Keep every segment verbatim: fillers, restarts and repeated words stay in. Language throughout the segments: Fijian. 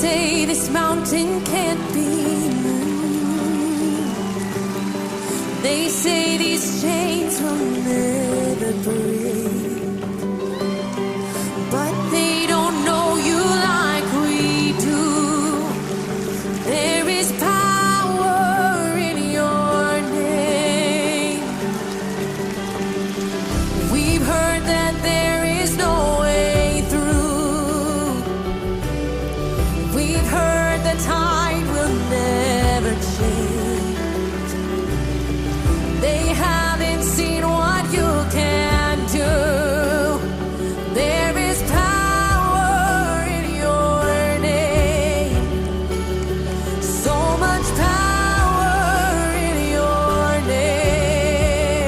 Say this mountain can't be moved. They say these chains will never break. But they don't know you like we do. There is power in your name. We've heard that there is no way through. We've heard the tide will never change. They haven't seen what you can do. There is power in your name. So much power in your name.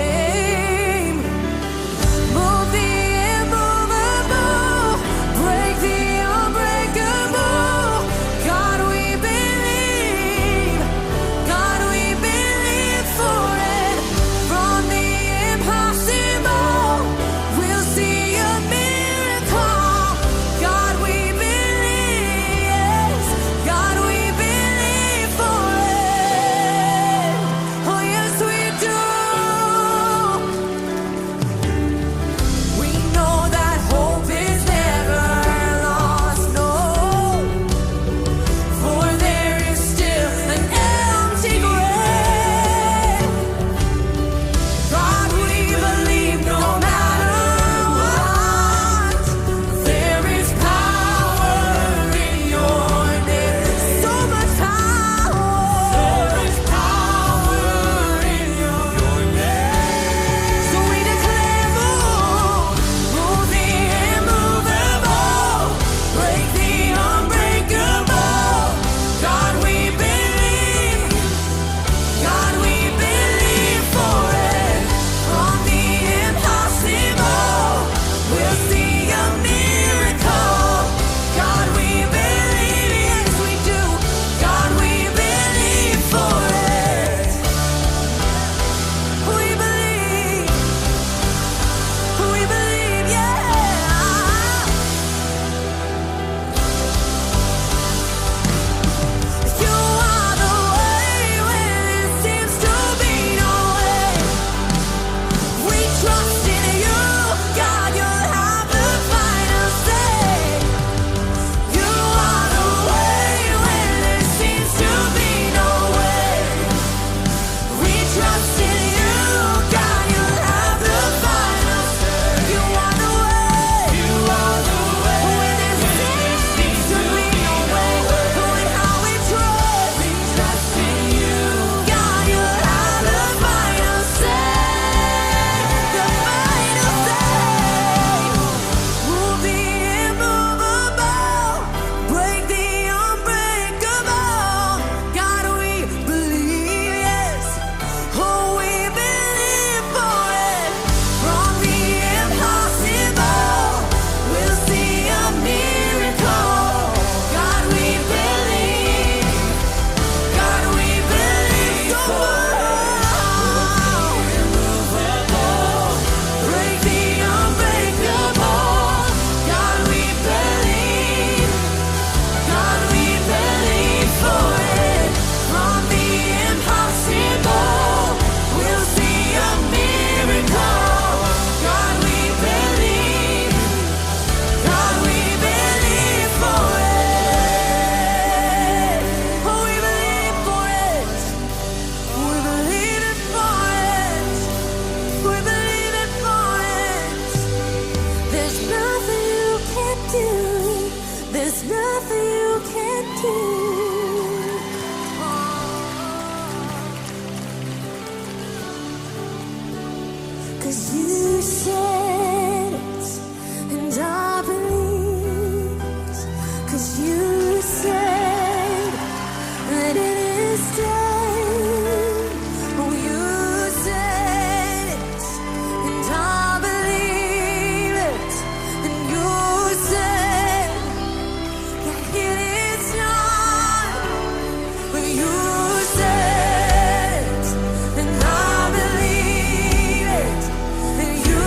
Move the immovable, break the unbreakable. God, we believe. God, we believe for it. From the impossible, we'll see a miracle. God, we believe, yes. God, we believe for it. Oh, yes, we do. We know that hope is never lost, no. For there is still an empty grave. God, we believe no matter what, there is power in your name. So much power. There is power in your name. So we declare, move, move the immovable, break the unbreakable. God, we believe. God, we believe for it. From the impossible, we'll see a miracle. God, we believe, yes, we do. God, we believe for it. We believe. We believe, yeah. You are the way when there seems to be no way. We trust in you, God, you'll have the final say. You are the way when there seems to be no way. We trust in you, God, you'll have the final say. You are the way. You are the way. When there seems to be no way, when how we trust. We trust in you, God, you'll have the final say. The final say. Move the immovable, break the unbreakable. God, we believe, yes. Oh, we believe for it. From the impossible, we'll see a miracle. God, we believe. God, we believe for it. Break the unbreakable. God, we believe. God, we believe for it. From the impossible, we'll see a miracle. God, we believe. God, we believe for it. Oh, we believe for it. We believe it for it. We believe it for it. There's nothing you can't do. There's nothing you can't do. 'Cause you said it, and I believe it. 'Cause you said that it is done. Oh, you said it, and I believe it. And you said that it is done. You said it, and I believe it. And you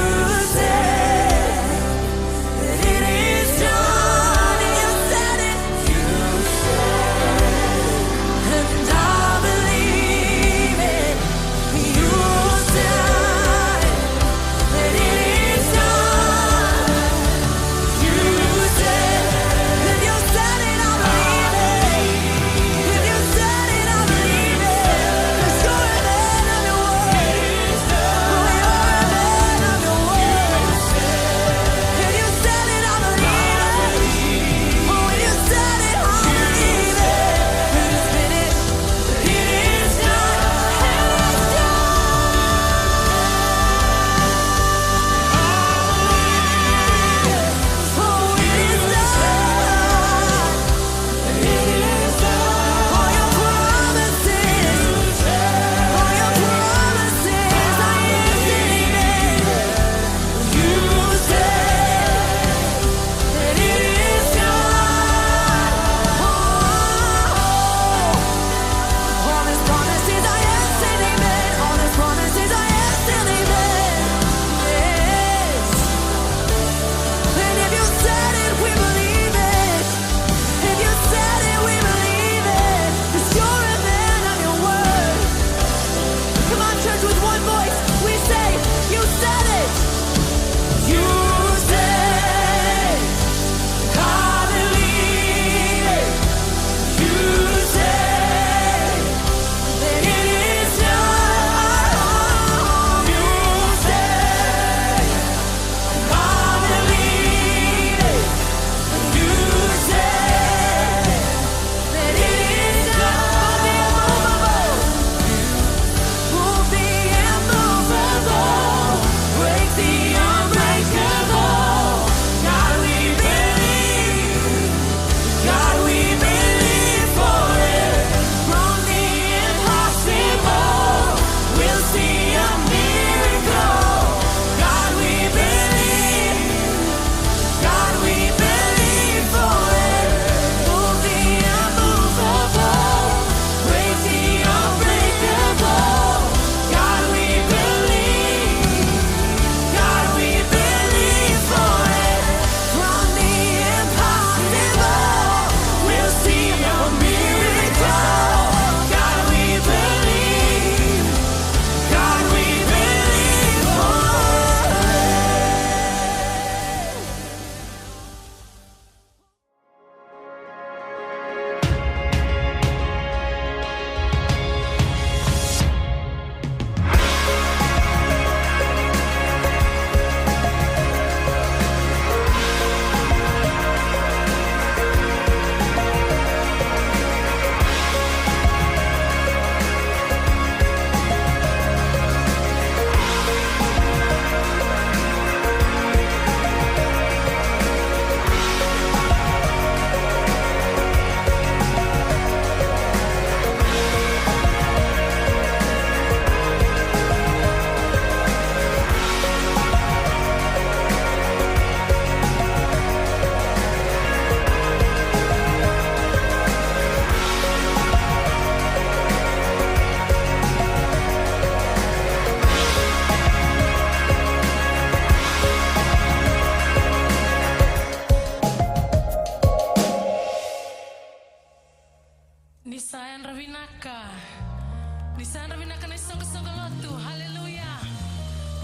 Ni sa yadra vinaka na isoqosoqo lotu. Haleluya.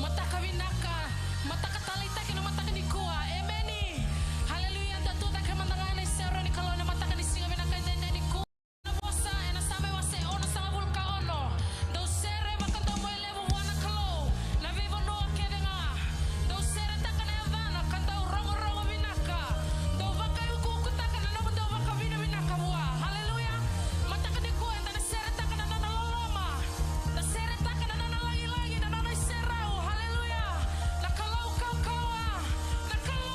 Mataka vinaka. Mataka taleitaki na mataka nikua. Emeni. Haleluya. Da tucake mada ga ena iserau ni Kalou ena mataka ni siga vinaka edaidai nikua. Na vosa ena Same wase onosagavulu ka ono. Dou sere vakadomoilevu vua na Kalou, na veivanua kece ga. Dou seretaka na yacana ka dau rogorogo vinaka. Dou vakaiukuukutaka na nomudou vakavinavinaka vua. Haleluya. Mataka nikua eda na seretaka na nona loloma. Na seretaka na nona lagilagi, na nona iserau. Haleluya. Na Kalou kaukauwa. Na Kalou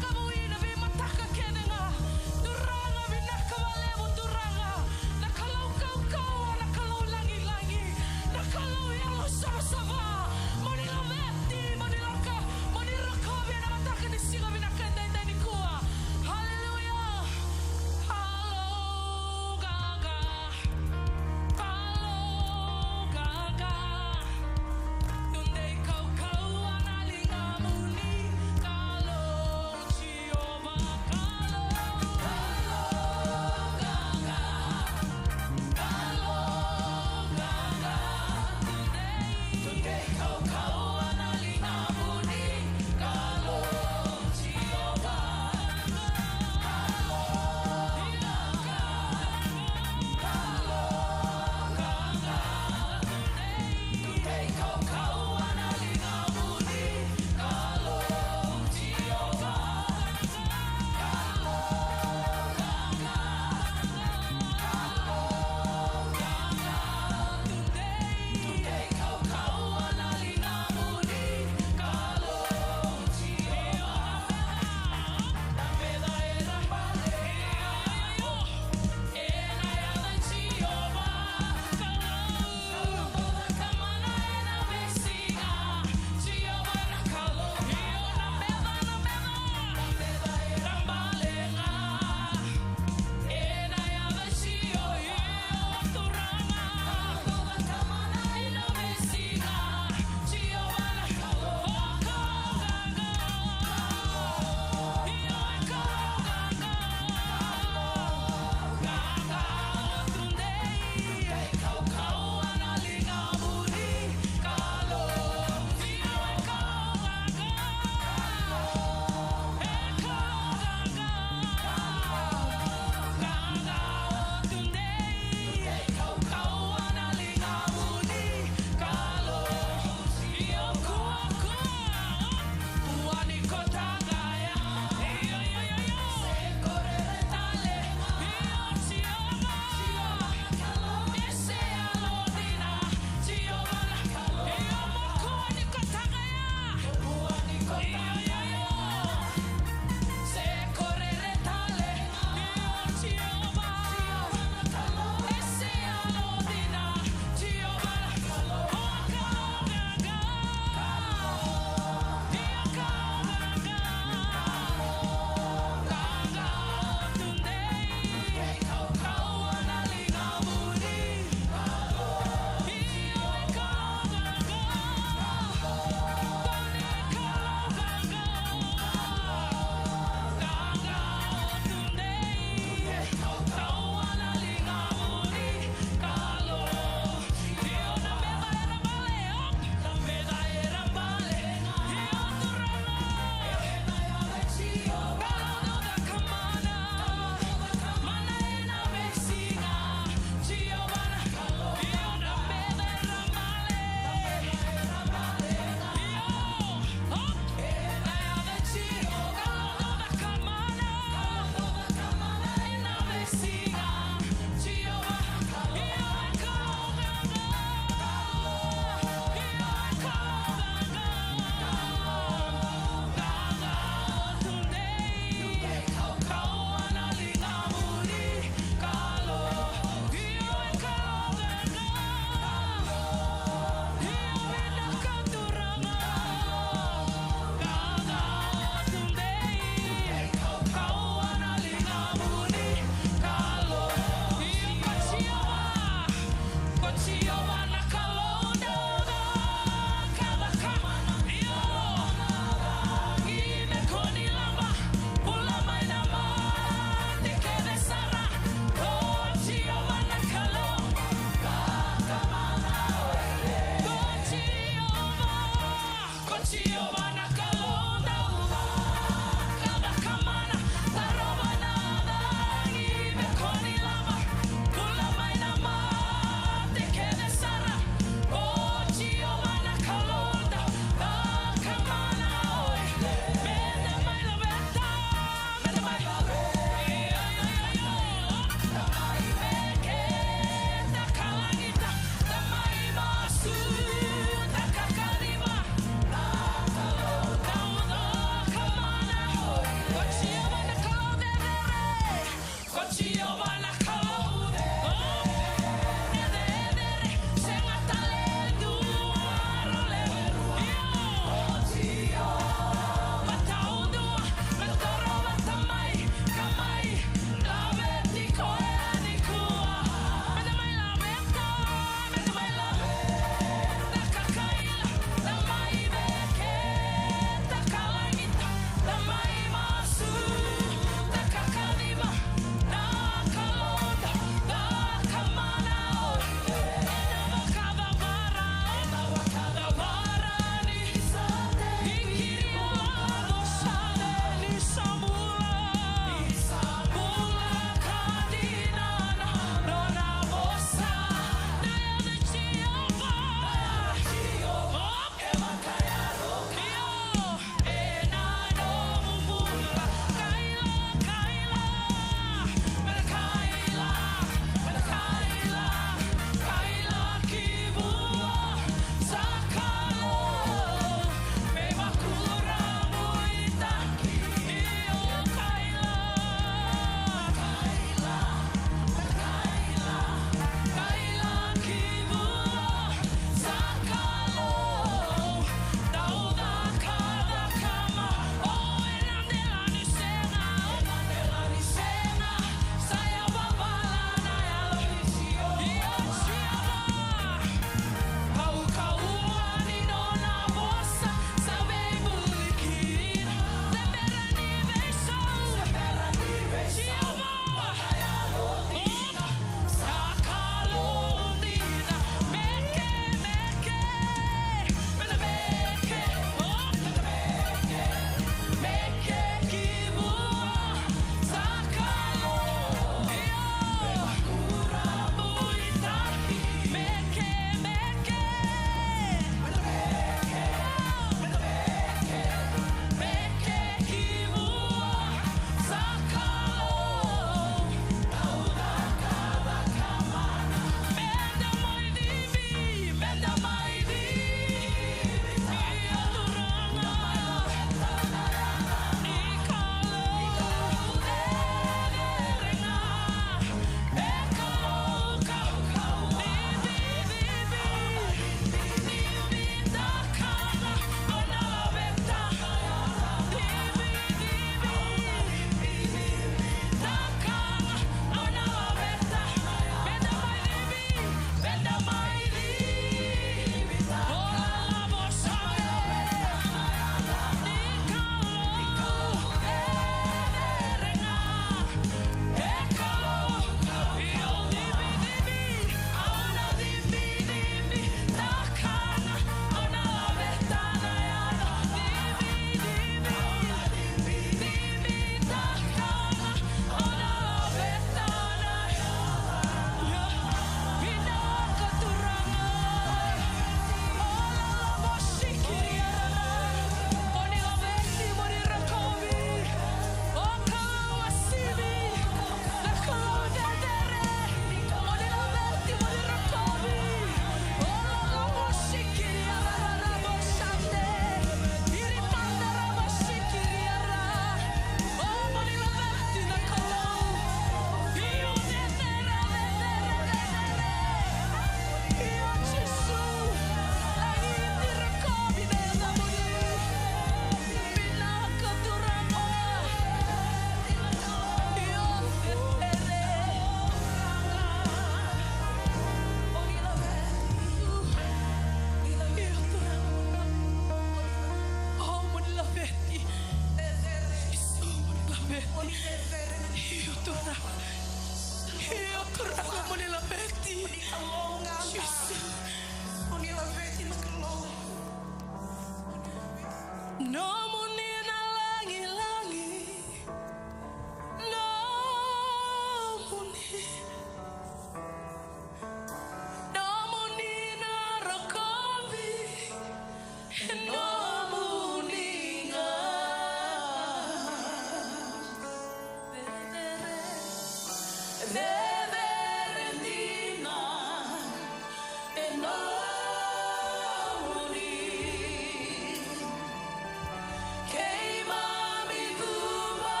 Keimami cuva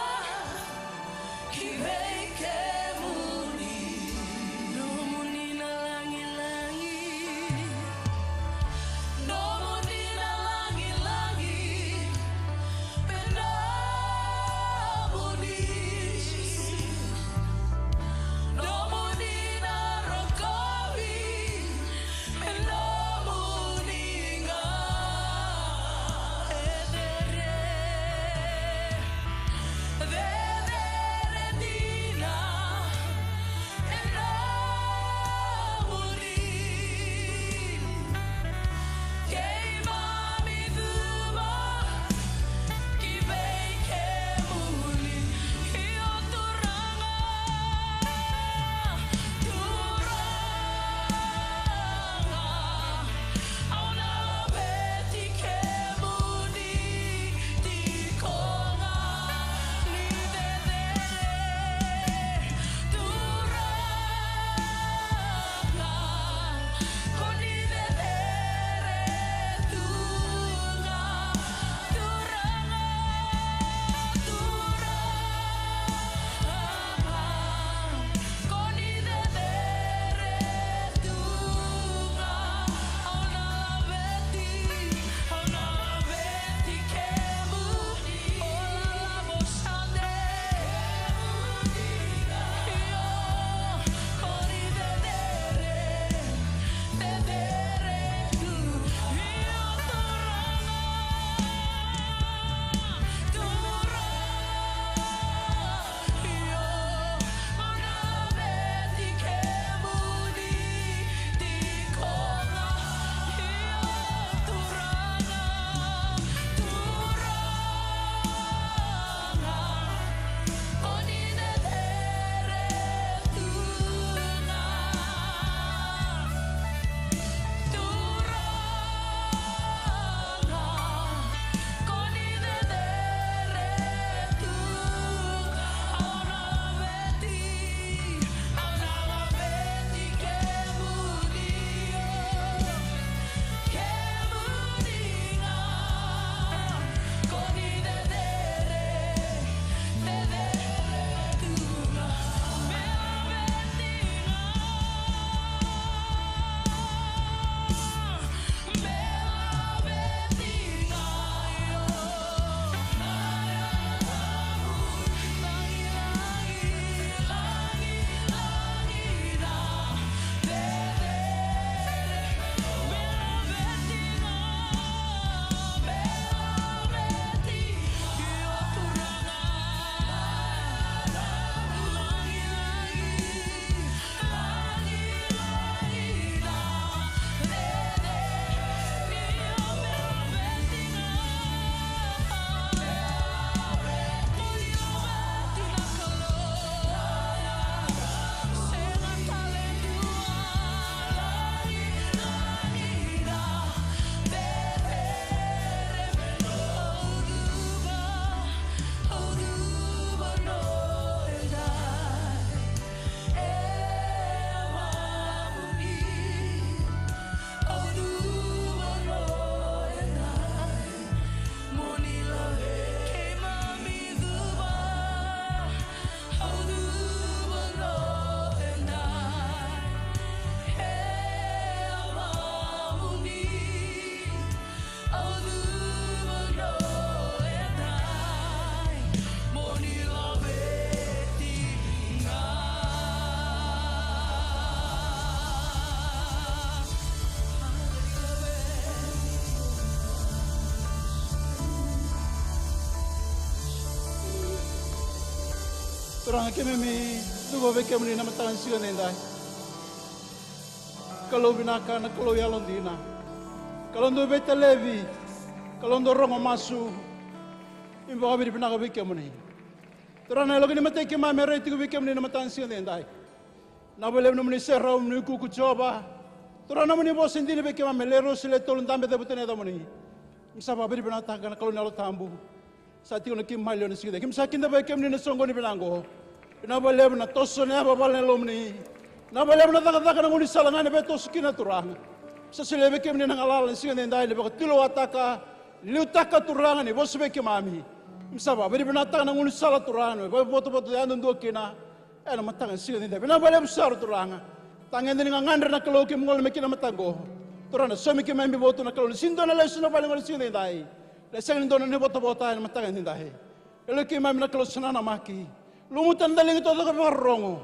ki vei kemuni. Nomuni na lagilagi. Nomuni na lagilagi. Me nomuni. Nomuni na rokovi. Me nomuni ga. Cecere, cecere dina. Me nomuni. Keimami cuva. Ki vei kemuni, io Turaga, Turaga, au na laveti kemuni tiko ga, ni cecere, Turaga. Turaga, keimami cuva vei kemuni na mataka ni siga edaidai. Kalou vinaka, na Kalou yalodina, Kalou dau veitalevi, Kalou dau rogo masu. Keimami vakavinavinaka vei kemuni. Turaga, na yalo ni matai keimami e rai tiko vei kemuni na mataka ni siga edaidai. Vinaka vakalevu na nomuni serau, nomuni ukuuku, Jiova. Turaga, na nomuni vosa e dina vei keimami, Lerosi le tolu, dabe cevutani e yacamuni. Keimami sa vakavinavinakataka, na Kalou na Yalo Tabu. Sa tiko na keimami maliwa ni siga edaidai. Keimami sa kidavaki kemuni na soqoni vinaka oqo. Vinaka vakalevu na toso ni yavavala ni Yalomuni. Vinaka vakalevu na cakacaka na gaunisala ga ena veitoso kina, Turaga. Sa solia vei kemuni na galala ni siga edaidai ni vakatulewataka, ni liutaka Turaga ni vosa vei keimami. Keimami sa vakavinavinakataka na gaunisala Turaga ni vakavotavota yadudua kina. Ena mataka ni siga edaidai vinaka vakalevu sara Turaga. Tagede ni gagadre na Kalou keimami gole mai kina mataka oqo. Turaga na saumi keimami vou tu na Kalou ni sega ni dua na lesu na vale oqo na siga edaidai. Na sega ni dua na votavota ena mataka edaidai. Yalo i keimami na Kalou sa nanamaki. Lumuta na daliga taucoko e vakarorogo.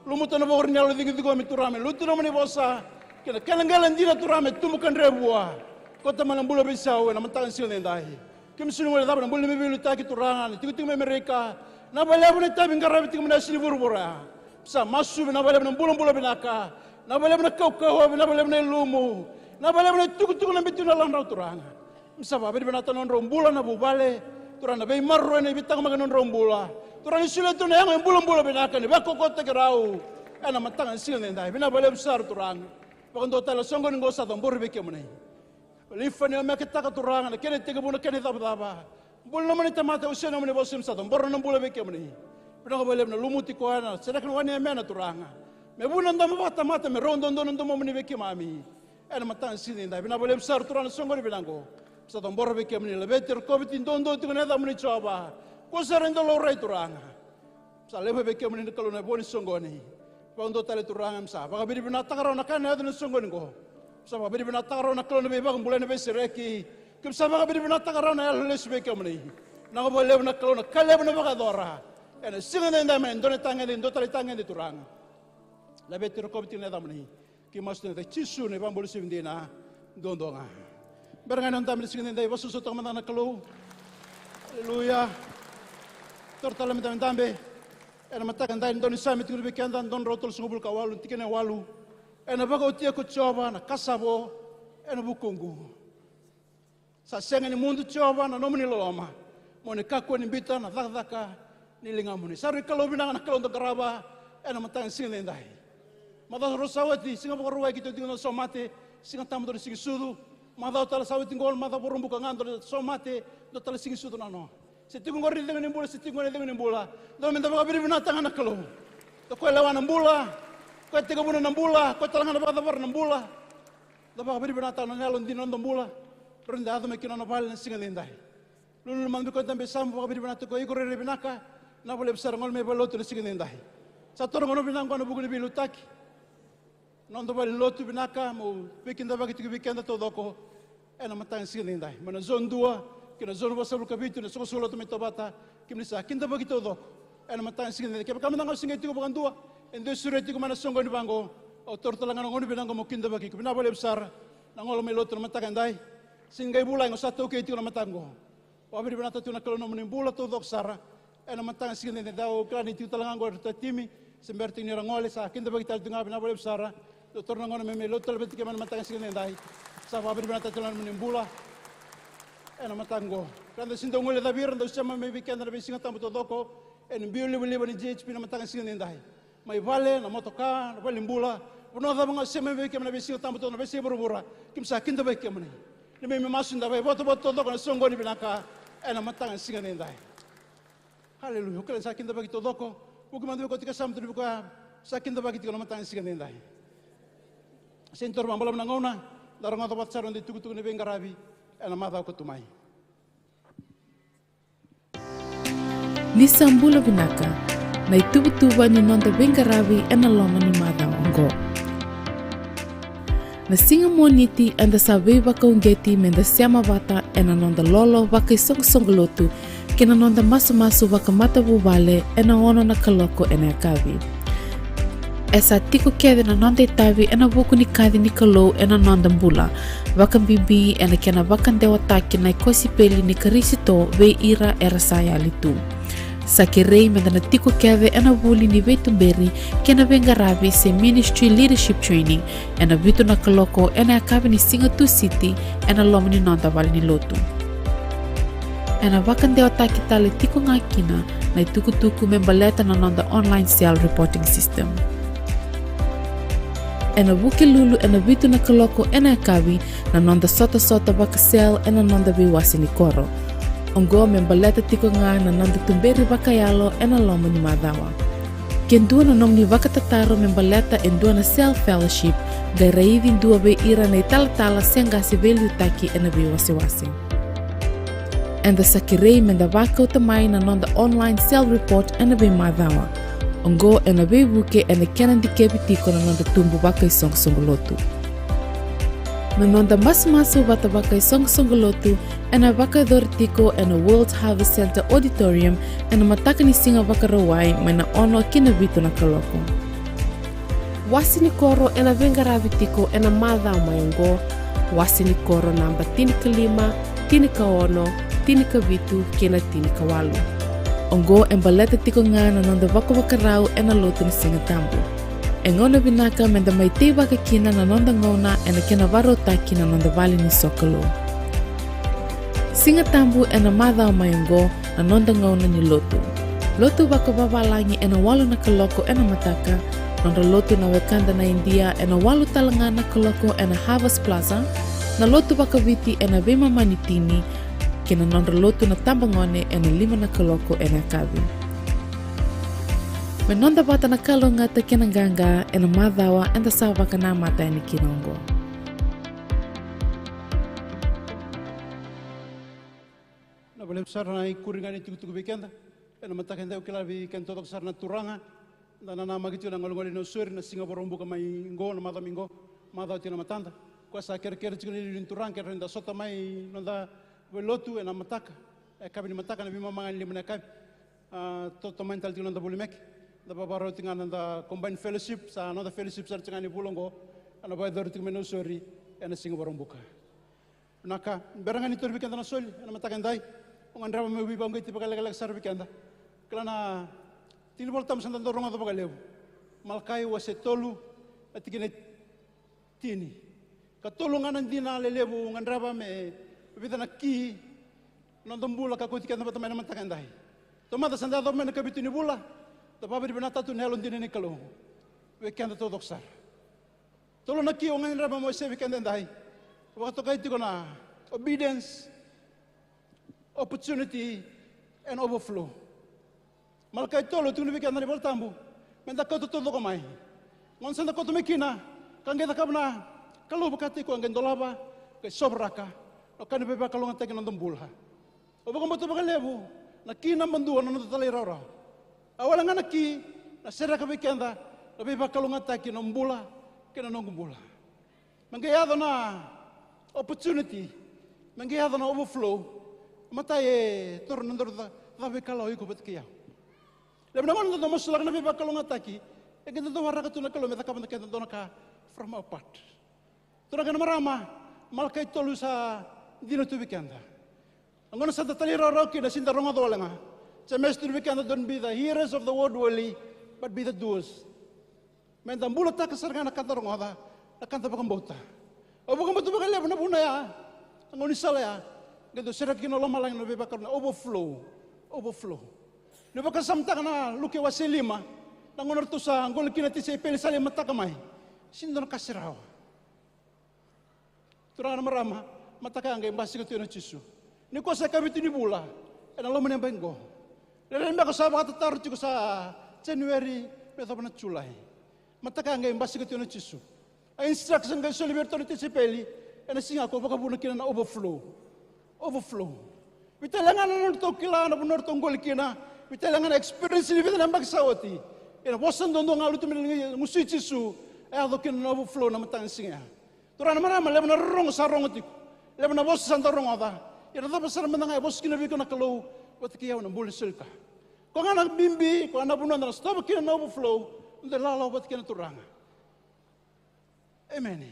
Lumuta na vakarau ni yalo cigicigomi Turaga me lutu nomuni vosa. Kei na kena qele dina Turaga me tubu ka dre vua. Kauta mai na bula veisau ena mataka ni siga edaidai. Keimami sa nuitaka na bula ni veiliutaki Turaga, na itikotiko mai Amerika. Vinaka vakalevu na itavi qaravi tiko mai na yasa ni vuravura. Sa masu vinaka vakalevu na bulabula vinaka. Vinaka vakalevu na kaukauwa, vinaka vakalevu na ilumu. Vinaka vakalevu na itukutuku na bitu na ladrau Turaga. Keimami sa vakavinavinakataka na nodrau bula na vuvale. Turaga na veimaroroi na veitaqomaki na nodrau bula. Turaga ni solia tu na yago e bulabula vinaka ni vakaukauwataki rau. Ena mataka ni siga edaidai vinaka vakalevu sara Turaga. Vakadua tale na soqoni oqo sa cabori vei kemuni. Lifa ni omekataka Turaga na kena itekivu na kena icavacava. Bula nomuni tamata, usia nomuni vosa, keimami sa cabora na bula vei kemuni. Vinaka vakalevu na lumuti koya na sereka na wai ni yamena Turaga. Me vu na domo vakatamata, me rau duadua na domomuni vei keimami. Ena mataka ni siga edaidai vinaka vakalevu sara Turaga na soqoni vinaka oqo. Sa cabora vei kemuni, laveti ira na koviti duadua tiko ena yacamuni Jiova. Ko sara e dau laurai Turaga. Sa levu vei kemuni na Kalou na vo ni soqoni. Vakadua tale Turaga, keimami sa vakavinavinakataka rau na ka ena yaco ni soqoni oqo. Keimami sa vakavinavinakataka rau na Kalou na veivakabulai, na veisereki. Keimami sa vakavinavinakataka rau na yalo lesu vei kemuni. Vinaka vakalevu na Kalou na ka levu na vakayacora. Ena siga edaidai mai na dua na itagede, dua tale itagede Turaga. Laveti ira na koviti ena yacamuni. Keimami masu tu ena yaca i Jisu na iVakabula sa ivakadinadina duadua ga. Bera ga ni o dabe ena siga edaidai, vosota mada na Kalou. Aleluya. Toro tale mada na dabe. Ena mataka edaidai, na daunisame tiko vei keda, dua na drau tolusagavulu ka walu, tikina e walu. Ena vakaotia ko Jiova na ka sa vo ena vukuqu. Sa sega ni mudu Jiova na nomuni loloma, mo ni kakua ni biuta na cakacaka ni ligamuni. Sa rui Kalou vinaka na Kalou da qarava ena mataka ni siga edaidai. Macawa rua sa oti, Siga Vakarauwai, keitou tiko na somate, Siga Tabu dua na siga sucu. Macawa tale sa oti qo, macawa Vakaraubuka ga dua na somate, dua tale siga sucu nanoa. Se tiko qori na icegu ni bula, se tiko qori na icegu ni bula. Dou meda vakavinavinakataka ga na Kalou. Da koya lewa na bula, koya tekivuna na bula, koya tale ga na vakacavara na bula. Da vakavinavinakataka na yalo dina na noda bula. Rau da yaco mai ki na nona vale na siga edaidai. Lululu mada vei koya dabe i yasamu, vakavinavinakataka o iko, rairai vinaka. Vinaka vakalevu sara, gole mai valenilotu na siga edaidai. Sa toro gauna vinaka oqo ena vuku ni veiliutaki. Noda valenilotu vinaka, meu veikidavaki tiko vei keda taucoko. Ena mataka ni siga edaidai. Mai na zone dua, ki na zone vasagavulu ka vitu, na soqosoqo lotu mai Tovata, kemuni sa kidavaki taucoko. Ena mataka ni siga edaidai. Kevaka mada ga o se qai tiko vakadua, e dua e sureti iko mai na soqoni vaqo. Au taura tale ga na gauna vinaka oqo meu kidavaki iko. Vinaka vakalevu sara na gole mai lotu na mataka edai. Se qai vulagi, o sa taukei tiko na mataka oqo. Vakavinavinakataka tiko na Kalou na nomuni bula taucoko sara. Ena mataka ni siga edaidai, au kila ni tiko tale ga oqo e dua na timi se bera tiko ni ra gole, sa kidavaki tale tiko ga, vinaka vakalevu sara. Dou taura na gauna me mai lotu tale vata kei keimami ena mataka ni siga edaidai. Sa vakavinavinakataka tiko na nomuni bula ena mataka oqo. Keda se dau guilecavi ira, dau sema mai vei keda na veisiga tabu taucoko ena biu livaliva ni G H P na mataka ni siga edaidai. Mai vale, na motoka, na valenibula, vanua cava ga o sema mai vei keimami na veisiga tabu taucoko, na veiyasai vuravura, keimami sa kidavaki kemuni. Neimami masu, da vakaivotavota taucoko ena soqoni vinaka ena mataka ni siga edaidai. Aleluya. Au kila ni sa kidavaki taucoko. Vuki mada vei koya tiko e yasamu, tukuna vei koya sa kidavaki tiko na mataka ni siga edaidai. Sega ni taura vakabalavu na gauna, da rogoca vata sara na noda itukutuku ni veiqaravi ena macawa ka tu mai. Ni sa bula vinaka, na ituvatuva ni noda veiqaravi ena loma ni macawa oqo. Na siga Moniti eda sa veivakauqeti meda sema vata ena noda lolo vakaisoqosoqo lotu kei na noda masumasu vakamatavuvale ena ono na kaloko ena yakavi. E sa tiko kece na noda itavi ena vuku ni kaci ni Kalou ena noda bula, vakabibi ena kena vakadewataki na kosipeli ni Karisito vei ira era sa yali tu. Sa kerei meda na tiko kece ena vuli ni veituberi kei na veiqaravi se ministry leadership training ena vitu na kaloko ena yakavi ni siga Tusiti ena loma ni noda valenilotu. Ena vakadewataki tale tiko ga kina na itukutuku me baleta na noda online cell reporting system. Ena Vukelulu ena vitu na kaloko ena yakavi na noda sotasota vaka-cell ena noda veiwase ni koro. Oqo me baleta tiko ga na noda tuberi vakayalo ena loma ni macawa. Ke dua na nomuni vakatataro me baleta e dua na cell fellowship, qai raici dua vei ira na italatala se qase veiliutaki ena veiwasewase. Eda sa kerei meda vakauta mai na noda online cell report ena veimacawa. Oqo ena veivuke ena kena dikevi tiko na noda tubu vakaisoqosoqo lotu. Na noda masumasu vata vakaisoqosoqo lotu ena vakayacori tiko ena World Harvest Centre Auditorium ena mataka ni siga Vakarauwai mai na ono ki na vitu na kaloko. Wase ni koro ena veiqaravi tiko ena macawa mai oqo, wase ni koro naba tinikalima, tinikaono, tinikavitu kei na tinikawalu. Oqo e baleta tiko ga na noda vakavakarau ena lotu ni Siga Tabu. E gauna vinaka meda mai teivaka kina na noda gauna ena kena vakarautaki na noda vale ni sokalou. Siga Tabu ena macawa mai oqo na noda gauna ni lotu. Lotu vakavavalagi ena walu na kaloko ena mataka, nodra lotu na wekada na Idia ena walu tale ga na kaloko ena Harvest Plaza, na lotu vakaviti ena veimama ni tini, kei na nodra lotu na tabagone ena lima na kaloko ena yakavi. Me noda vata na kalougata kei na qaqa ena macawa eda sa vakanamata yani kina oqo. Na vakalevu sara na ikuri ga ni tukutuku vei keda ena mataka edai. Au kila vei keda taucoko sara na turaga da nanamaki tiko na galugalu ni Nausori na siga Vakaraubuka mai qo, na macawa mai qo, macawa tiko na matada. Koya sa kerekere tiko na iliuliu ni turaga, kerea ni da sota mai noda veilotu ena mataka, e yakavi ni mataka, na veimama ga ni lima na yakavi. A, to, tomani tale tiko na noda vuli meke. Da vakarau tiko ga na noda combined fellowship, sa noda fellowship sara tiko ga ni vula oqo, ena vakayacori tiko mai Nausori ena siga Vakaraubuka. Vinaka, bera ga ni tauri vei keda na soli ena mataka edai, au gadreva meu veivakauqeti vakalekaleka sara vei keda. Kila na tiki ni Volatabu sa da dau rogoca vakalevu. Malakai wase tolu, na tikina e tini. Ka tolu ga na dina lelevu au gadreva me vica na ki na noda bula ka kauti keda vata mai na mataka edai. Taumada sa da yacova mai na kavitu ni vula, da vakavinavinakataka tu na yalodina ni Kalou vei keda taucoko sara. Tolu na ki au gadreva meu wasea vei keda edai. Vakatokai tiko na obedience, opportunity and overflow. Malakai tolu, tukuna vei keda na iVola Tabu meda kauta taucoko mai. Gauna sa da kauta mai kina, ka qai cakava na Kalou vakataki koya, qai dolava, qai sovaraka na ka ni veivakalougatataki na noda bula. Au vakabauta vakalevu na ki naba dua na noda talairawarawa. A wale ga na ki na sereka vei keda na veivakalougatataki na bula kei na noqu bula. Me qai yaco na opportunity, me qai yaco na overflow. Matai, e toro na nodaru ca, cava e kalawa iko vata kei au. Levu na gauna da dau masulaka na veivakalougatataki, e qai da dau waraka tu na Kalou me cakava na keda dua na ka from our part. Turaga kei na marama, Malakai tolu sa dina tu vei keda. Na gauna sa da talairawarawa kina, sega ni da rogoca wale ga. Jemesa tu vei keda, don't be the hearers of the word only, but be the doers. Meda bulataka sara ga na ka da rogoca, na ka da vakabauta. Au vakabauta vakalevu na vuna ya, na gaunisala ya, qai dau sereka kina na lomalagi na veivakalougatataki, na overflow, overflow. Ni vakasamataka na Luke wase lima, na gauna ratou sa qoli kina na tisaipeli sa lai mataka mai. Sega ni dua na ka se rawa. Turaga na marama, mataka ya qai basika tu o Jisu. Ni koya sa ikavitu ni vula ena loma ni yabaki qo. Rairai beka sa vakatataro tiko sa January me yacova na July. Mataka ya qai basika tu o Jisu. A instruction qai soli vei iratou na tisaipeli ena siga ko vakavuna kina na overflow. Overflow. Veitalia ga na nodratou kila na vanua ratou qoli kina, veitalia ga na experience ni vica na yabaki sa oti. Ia na vosa duadua ga lutu mai na gusui Jisu, e yaco kina na overflow na mataka ni siga ya. Turaga na marama, levu na rorogo sa rogo tiko, levu na vosa sa dau rogoca. Ia na cava sara mada ga e vosa kina vei iko na Kalou vata kei au na bula ni soli ka. Koya ga na bibi, koya na vanua eda na sotava kina na overflow, noda ilawalawa vata kei na Turaga. Emeni.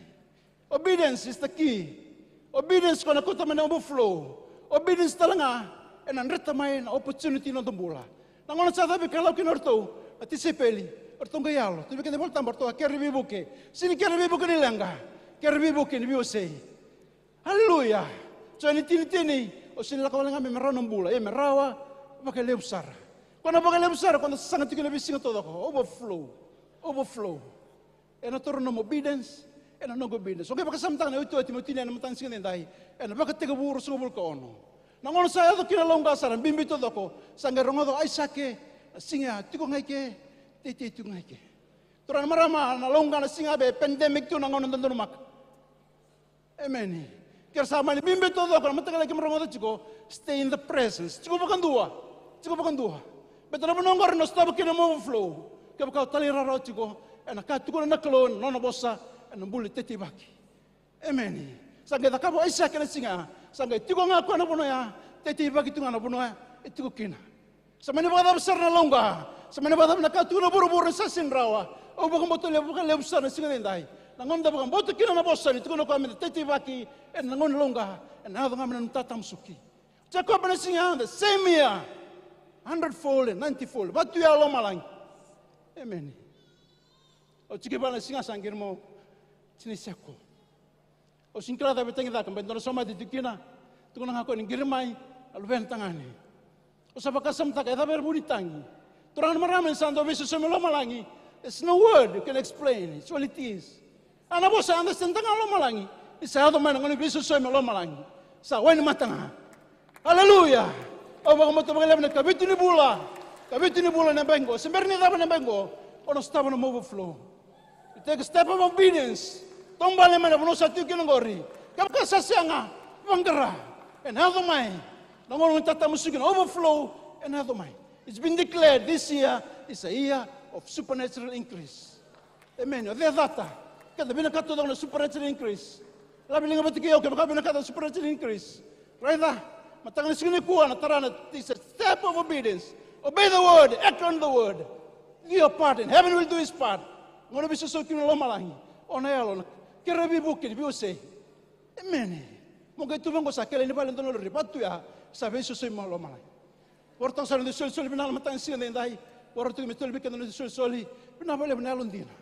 Obedience is the key. Obedience koya na kauta mai na overflow. Obedience tale ga ena dreta mai na opportunity na noda bula. Na gauna sa cabe kalawa kina o ratou na tisaipeli, o ratou qai yalo. Tukuna vei keda na iVola Tabu, o ratou a kere veivuke. Sega ni kere veivuke ni leqa, kere veivuke ni veiwasei. Aleluya. So ni tinitini, o sega ni lako wale ga me, me rawa na bula, ia me rawa vakalevu sara. Koya na vakalevu sara koya da sasaga tiko ena veisiga taucoko. Overflow. Overflow. Ena toro na nomu obedience, ena noqu obedience. O qai vakasamataka na iotioti meu tinia ena mataka ni siga edaidai, ena Vakatekivu ruasagavulu ka ono. Na gauna sa yaco kina na lauqa sara, bibi taucoko, sa qai rogoca o Aisake, na siga ya, tiko ga i ke, Teitei tu ga i ke. Turaga, marama, na lauqa, na siga, e pandemic tu, na gauna dodonu maka. Emeni. Ke ra sa mani bibi taucoko na mataqali, keimami rogoca tiko, stay in the presence. Tiko vakadua. Tiko vakadua. Baleta na vanua oqori na sotava kina na overflow. Kevaka o talairawarawa tiko ena ka e tukuna na Kalou ena nona vosa ena bula ni teiteivaki. Emeni. Sa qai cakava o Aisake na siga ya. Sa qai tiko ga o koya na vanua ya. Teiteivaki tu ga na vanua ya e tiko kina. Sa mani vakacava sara na lauqa, sa mani vakacava na ka tu na vuravura, sa sega ni rawa. Au vakabauta levu, vakalevu sara na siga edaidai, na gauna da vakabauta kina na vosa ni tukuna o koya me da teiteivaki ena gauna ni lauqa, ena yaco ga me na noda tatamusuki. Jacob na siga ya, the same year, hundred fold and ninety fold. Vatu ya lomalagi. Emeni. Au tiko vale na siga sa qiri mo tini seko. Au sega ni kila cava e tagicaka, baleta dua na somate e tiko kina. Tukuna ga o koya ni qiri mai na luvena tagane. Au sa vakasamataka, e cava era vu ni tagi? Turaga, na marama, ni sa dau veisosomi lomalagi. There's no word you can explain. It's what it is. A na vosa e understand taka ga lomalagi. Ni sa yaco mai na gauna ni veisosomi lomalagi, sa wainimata ga. Aleluya. Au vakabauta vakalevu na kavitu ni vula, kavitu ni vula na yabaki qo, se bera ni cava na yabaki qo, o na sotava na overflow. You take a step of obedience. Taubale mai na vanua sa tiko kina qori. Kevaka sa sega, vaqara. Ena yaco mai na gauna ni tatamusuki, na overflow ena yaco mai. It's been declared this year is a year of supernatural increase. Emeni. O cei e cata? Keda vinakata taucoko na supernatural increase. Lave liga vata kei au kevaka o vinakata na supernatural increase. Raica, mataka ni siga nikua na tara na, it's a step of obedience. Obey the word, act on the word. Do your part and heaven will do his part. Gauna veisosomi kina lomalagi, o na yalo na kere veivuke ni veiwasei. Emeni. Mo qai tu vaqo, sa kele ni vale, dua na lori, vatu ya, sa veisosomi mai lomalagi. Vakarautaka sara na noda isolisoli vinaka na mataka ni siga edaidai. Vakarautaki me tolu vei keda na noda isolisoli. Vinaka vakalevu na yalodina.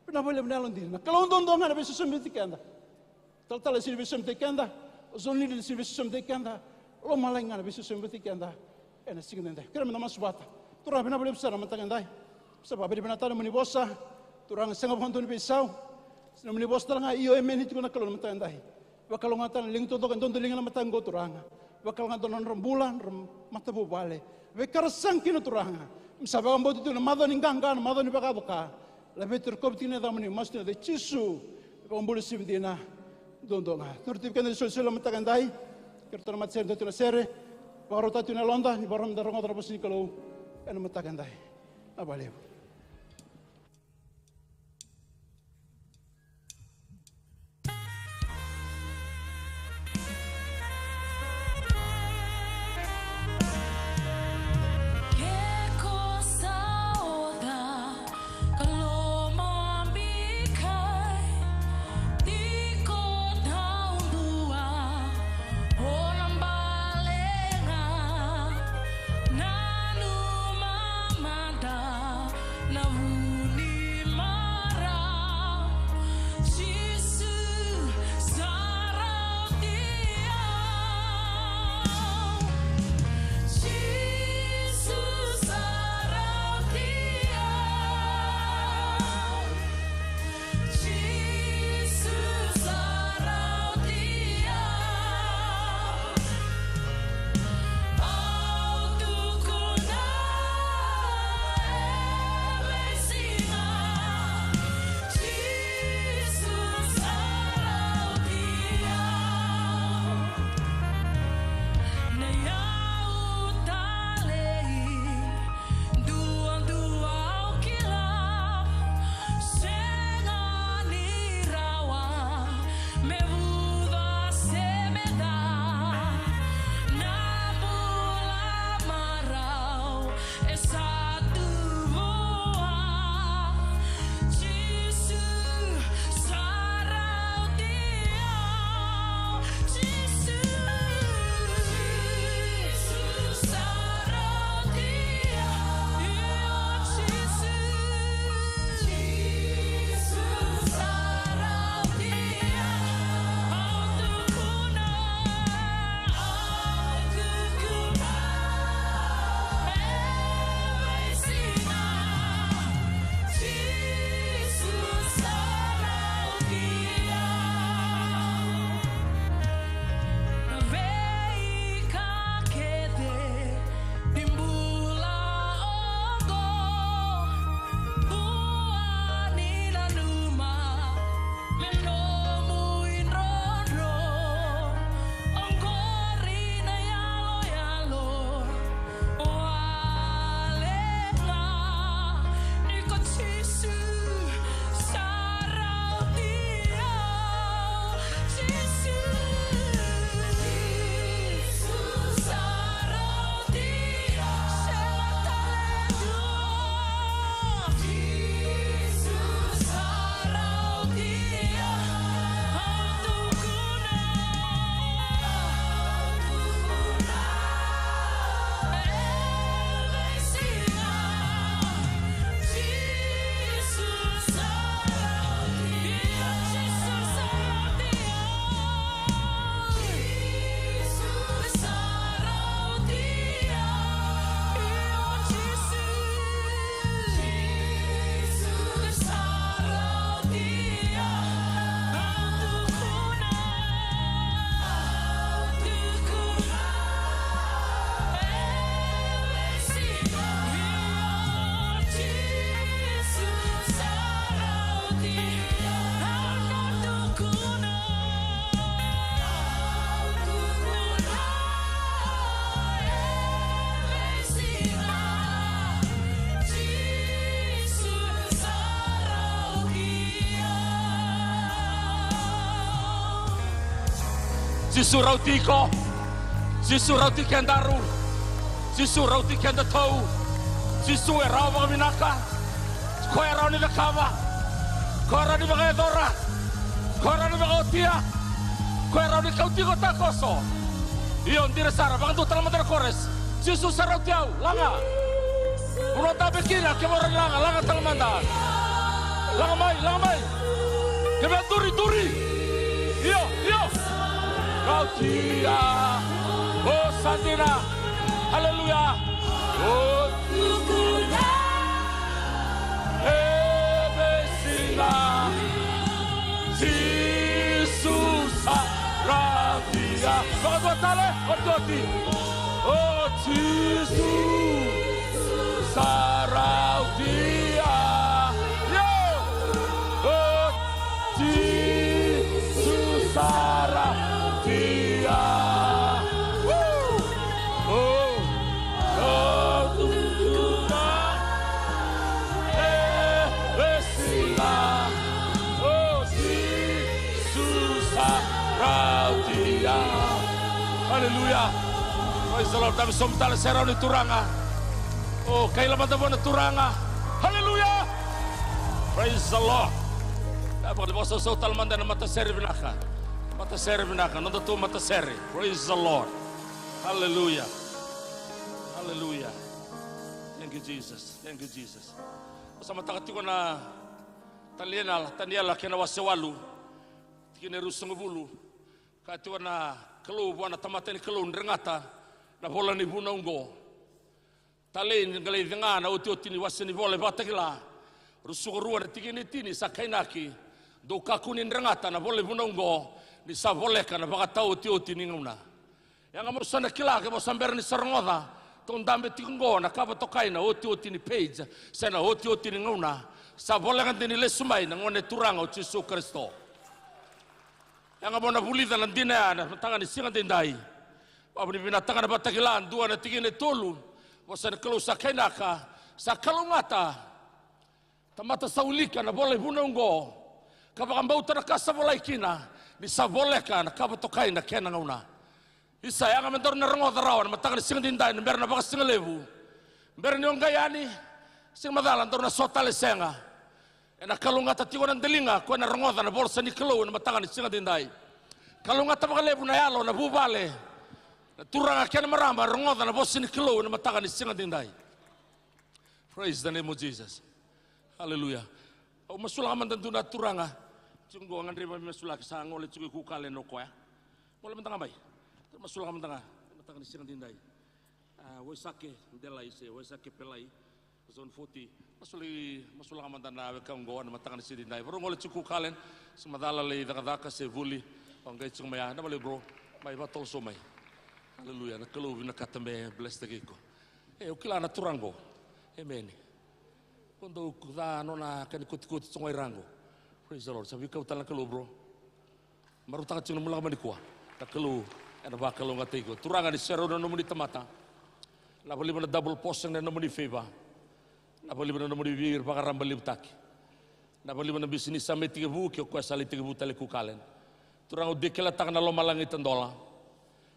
Vinaka vakalevu na yalodina. Na Kalou duadua ga na veisosomitaki keda. Talatala e sega ni veisosomitaki keda. O zone leader e sega ni veisosomitaki keda. Lomalagi ga na veisosomitaki keda ena siga edaidai. Kerea meda masu vata. Turaga, vinaka vakalevu sara na mataka edai. Sa vakavinavinakataka na nomuni vosa. Turaga, sega vakadua ni veisau. Sa nomuni vosa tale ga, io, emeni, tiko na Kalou na mataka edai. Vakalougatataka na liga taucoko e dodoliga na mataka qo, Turaga. Vakalougatataka na nodra bula, nodra matavuvale. Veika ra saga kina, Turaga. Me sa vakabauta tu na macawa ni qaqa, na macawa ni vakacoka. Laveti, rokovi tiko na yacamuni, masu tiko ena yaca i Jisu. Vakabula sivia dina. Duadua ga. Turaga, tiko vei keda na isolisoli ena mataka edai. Kei ratou na matasere, dua tu na sere. Vakarautaka tiko na yaloda, ni vakarau meda rogoca na vosa ni Kalou ena mataka edai. Vinaka vakalevu. Ke ko sa oca ka lomabikai, tiko taudua o na bale ga. Nanuma mada Jisu rauti iko. Jisu rauti kedaru. Jisu rauti kedatou. Jisu e rawa vakavinaka. Koya e rawa ni cakava. Koya e rawa ni vakayacora. Koya e rawa ni vakaotia. Koya e rawa ni kauti iko takoso. Io, dina sara, vakadua tale mada na chorus. Jisu sa rauti au, laga. Vanua o dabe kina, kevaka o rawa ni laga, laga tale mada. Laga mai, laga mai. Kevaka duri, duri. Io, io. Rautia. O, sa dina. Haleluya. O, tukuna. E veisiga. Jisu sa rautia. Vakadua tale, otioti. O Jisu sa rautia. Io. O Jisu sa rautia. Woo. O, o, tukuna. E, e, Siga, o Jisu sa rautia. Haleluya. Praise the Lord. Dabe sobu tale, se rawa ni Turaga. O, kaila mada vua na Turaga. Haleluya. Praise the Lord. Dabe, vakasausau tale mada ena matasere vinaka. Matasere vinaka. Nodatou matasere. Praise the Lord. Haleluya. Haleluya. Thank you, Jesus. Thank you, Jesus. Sa mataka tiko na Taniela, Taniela kei na wase walu, tikina e ruasagavulu. Kaya tiko na Kalou vua na tamata ni Kalou, dregata na vola ni vunau oqo. Talei ni qai lai cega na otioti ni wase ni vola e Vakatakila ruasagavulu ka rua na tikina e tini, sa kainaki: Dou kakua ni dregata na vola ni vunau oqo, ni sa voleka na vakataotioti ni gauna. Ia ga mo sa na kila, ke mo sa bera ni sa rogoca, tou dabe tiko oqo na ka vakatokai na otioti ni page, se na otioti ni gauna. Sa voleka de ni lesu mai na Gone Turaga o Jisu Karisito. Ia ga mo na vulica na dina ya na mataka ni siga daidai. Vakavinavinakataka na Vakatakila, dua na tikina e tolu, vosa ni Kalou sa kainaka, sa kalougata tamata sa wilika na vola ni vunau oqo, ka vakabauta na ka sa volai kina, ni sa voleka na ka vakatokai na kena gauna. Isa, ia ga me daru na rogoca rawa na mataka ni siga daidai, na bera na vakasigalevu. Bera ni o qai yani, siga macala daru na so tale, sega. Ena kalougata tiko na daliga, koya na rogoca na vosa ni Kalou ena mataka ni siga daidai. Kalougata vakalevu na yalo, na vuvale, na turaga kei na marama rogoca na vosa ni Kalou ena mataka ni siga daidai. Praise the name of Jesus. Hallelujah. Au masulaka mada dua na turaga. Tiko qo, gadreva me masulaki, sa gole tiko i Kukalen o koya. Gole mada ga mai. Masulaka mada ga. Mataka ni siga daidai. A, Waisake Delai se Waisake Pelai. Zone forty. Masulaki, masulaka mada na wekaqu qo ena mataka ni siga daidai. Varau gole tiko Kukalen. Se macala lai cakacaka se vuli. O qai tiko mai ya. Na vale bro. Mai vatolosova mai. Hallelujah. Na Kalou vinakata me bless taki iko. E, au kila na turaga qo. Emeni. Ko dau ca nona ka ni kotikoti tiko qo i ra qo. Praise the Lord. Sa veikau tale na Kalou, bro. Marautaka tiko na nomu lako mai nikua. Na Kalou ena vakalougatataki iko. Turaga, ni serauni na nomuni tamata. Na vakalevu na double portion na nomuni favor. Na vakalevu na nomuni veivakarabailevutaki. Na vakalevu na bisinisi sa mai tekivu kei o koya sa lai tekivu tale i Kukalen. Turaga, au dei kelataka na lomalagi tadola.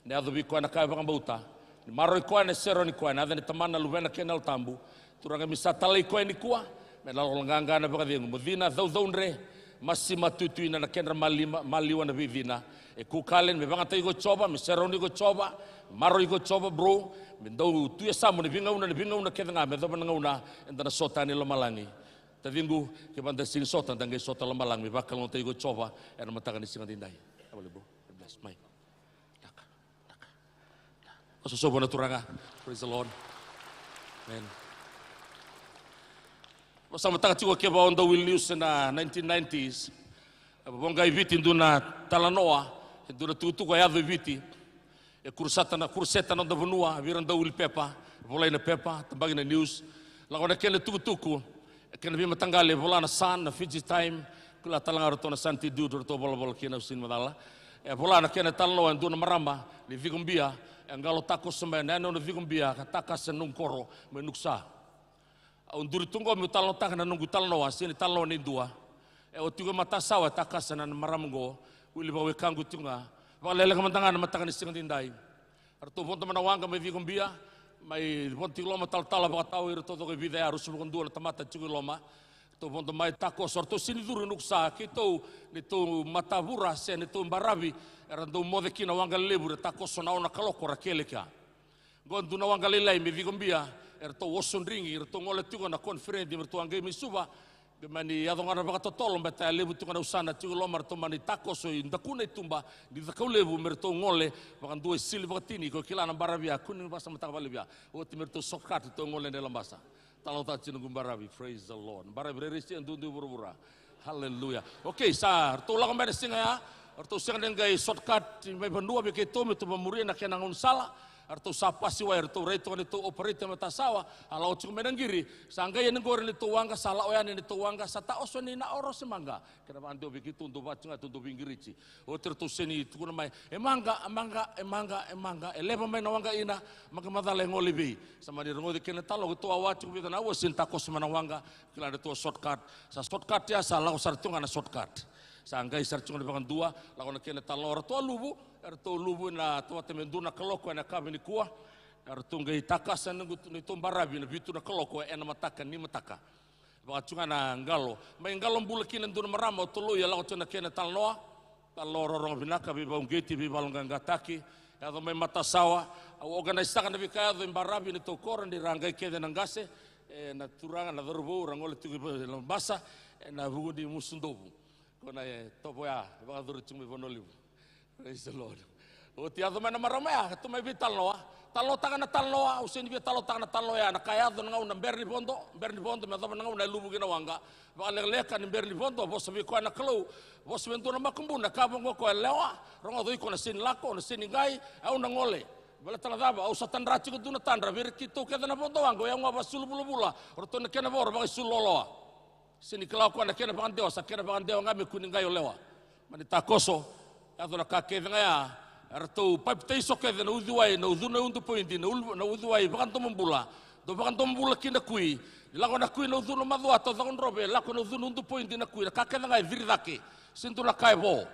Ni yaco vei koya na ka e vakabauta. Ni maroroi koya, ni serauni koya ena yaca ni Tamana, Luvena kei na Yalo Tabu. Turaga, me sa talai koya nikua. Me na lako qaqa na vakacegu. Mo cina caucaudre. Masi matuituina na kedra mali-, maliwa na veicina. E Kukalen, me vakayagataki iko Jiova, me serauni iko Jiova. Maroroi iko Jiova, bro. Me dau tu e yasamu ena veigauna, na veigauna kece ga me yacova na gauna eda na sota yani i lomalagi. Taciqu, kevaka da sega ni sota, da qai sota i lomalagi, me vakalougatataki iko Jiova ena mataka ni siga daidai. Avale, bro. God bless. Mai. Daka, daka. Vakasosovo na Turaga. Praise the Lord. Amen. Vakasamataka tiko, kevaka o dau wili news ena nineteen nineties. E voqa i Viti e dua na talanoa, e dua na tukutuku a yaco i Viti. E kurusata na, kuruseta na noda vanua vei ira dau wili pepa, volai na pepa, tabaki na news. Lako na kena tukutuku, e kena veimataqali e vola na Sun, na Fiji Time, kila tale ga ratou na Sun Tidu, ratou volavola kina, au sega ni macala. E vola na kena talanoa, e dua na marama ni Cikobia, e qalo takoso mai na yanuyanu o Cikobia ka takasa na noqu koro mai Nukusa. Au duri tu qo meu talanoataka na noqu talanoa, sega ni talanoa ni dua. E oti qo e matasawa e takasa na marama qo, wili vakawekaqu tiko ga, Vakaleleka mada ga na mataka ni siga daidai. Eratou vodo mai na waqa mai Cikobia, mai vodo tiko i loma talatala vakatawa, iratou toko e vica ya, ruasagavulu ka dua na tamata tiko i loma. Eratou vodo mai takoso, eratou sega ni curu i Nukusa, keitou, neitou matavura se neitou baravi era dau moce kina waqa levu, era takoso na ono na kaloko ra kele kea. Qo dua na waqa lailai mai Cikobia, eratou oso drigi, eratou gole tiko na koniferedi, eratou a qai mai Suva, qai mani yaco ga na vakatotolo, baleta e levu tiko na usana tiko i loma, eratou mani takoso i dakuna i tuba ni Cakaulevu, me ratou gole vakadua e Sili Vakatini, ko kila na baravi ya, kua ni vakasamataka vakalevu ya. Oti me ratou shortcut, ratou gole ena Labasa. Talanoataka tiko noqu baravi, praise the Lord. Baravi rairai sia, duidui vuravura. Hallelujah. Okay, sa ratou lako mai na siga ya, ratou sega ni qai shortcut mai vanua vei keitou me tou vamuria na kena gaunisala. Ratou sa pasiwai, ratou rai toka neitou operator matasawa, a lako tiko mai na qiri. Sa qai yani qori neitou waqa, sa lako yani neitou waqa, sa taoso ni na oro se maqa. Kena vakadewa vei keitou, dou vaka tiko ga, tou dau veiqiriti. Oti ratou sega ni tukuna mai, e maqa, e maqa, e maqa, e maqa, e leva mai na waqa ina, maqa macala e gole i vei. Sa mani rogoci kena talo, keitou a wawa tiko vica na aua, sega ni takoso mai na waqa, kila ratou a shortcut. Sa shortcut ya, sa lako sara tiko ga na shortcut. Sa qai sara tiko ga na vakadua, lako na kena talo, ratou a luvu, eratou luvu ena tamata me dua na kaloko ena yakavi nikua. Eratou qai takasa na neitou baravi ena vitu na kaloko ena mataka ni mataka. Vaka tiko ga na qalo. Mai qalo bula kina e dua na marama o Toloi, a lako tiko na kena talanoa. Talanoa rorogo vinaka, veivauqeti, veivakayaloqaqataki. Yaco mai matasawa, au organise-taka na veika yaco e baravi neitou koro, ni ra qai kece na qase, e, na turaga, na cauravou, ra gole tiko i Labasa, ena vuku ni musu dovu. Ko na, e, tovo ya, e vakacuru tiko mai Vanua Levu. Praise the Lord. Oti yaco mai na marama ya, ka tu mai veitalanoa. Talanoataka na talanoa, au sega ni via talanoataka na talanoa ya, na ka yaco na gauna bera ni vodo, bera ni vodo, me yacova na gauna e luvu kina waqa. Vakalekaleka ni bera ni vodo, vosa vei koya na Kalou, vosa vei dua na makubuna, kaya vaqo o koya, lewa, rogoca o iko, na sega ni lako, na sega ni qai, au na gole. Baleta na cava, au sa tadra tiko dua na tadra, vei ira keitou kece na vodo waqa, o yau ga vakasulu vulavula, o ratou na kena vo, ra vakaisulu loaloa. Sega ni kila o koya na kena vakadewa, sa kena vakadewa ga me kua ni qai o lewa. Mani takoso, yaco na ka kece ga ya, eratou papitaiso kece na uciwai, na ucuna e udu poidi, na ulu, na uciwai vakadomobula. Dau vakadomobula kina na kui. Ni lako na kui na ucuna macuata, o cakudrove, lako na ucuna udu poidi na kui, na ka kece ga e ciri cake. Sega ni dua na ka e vo.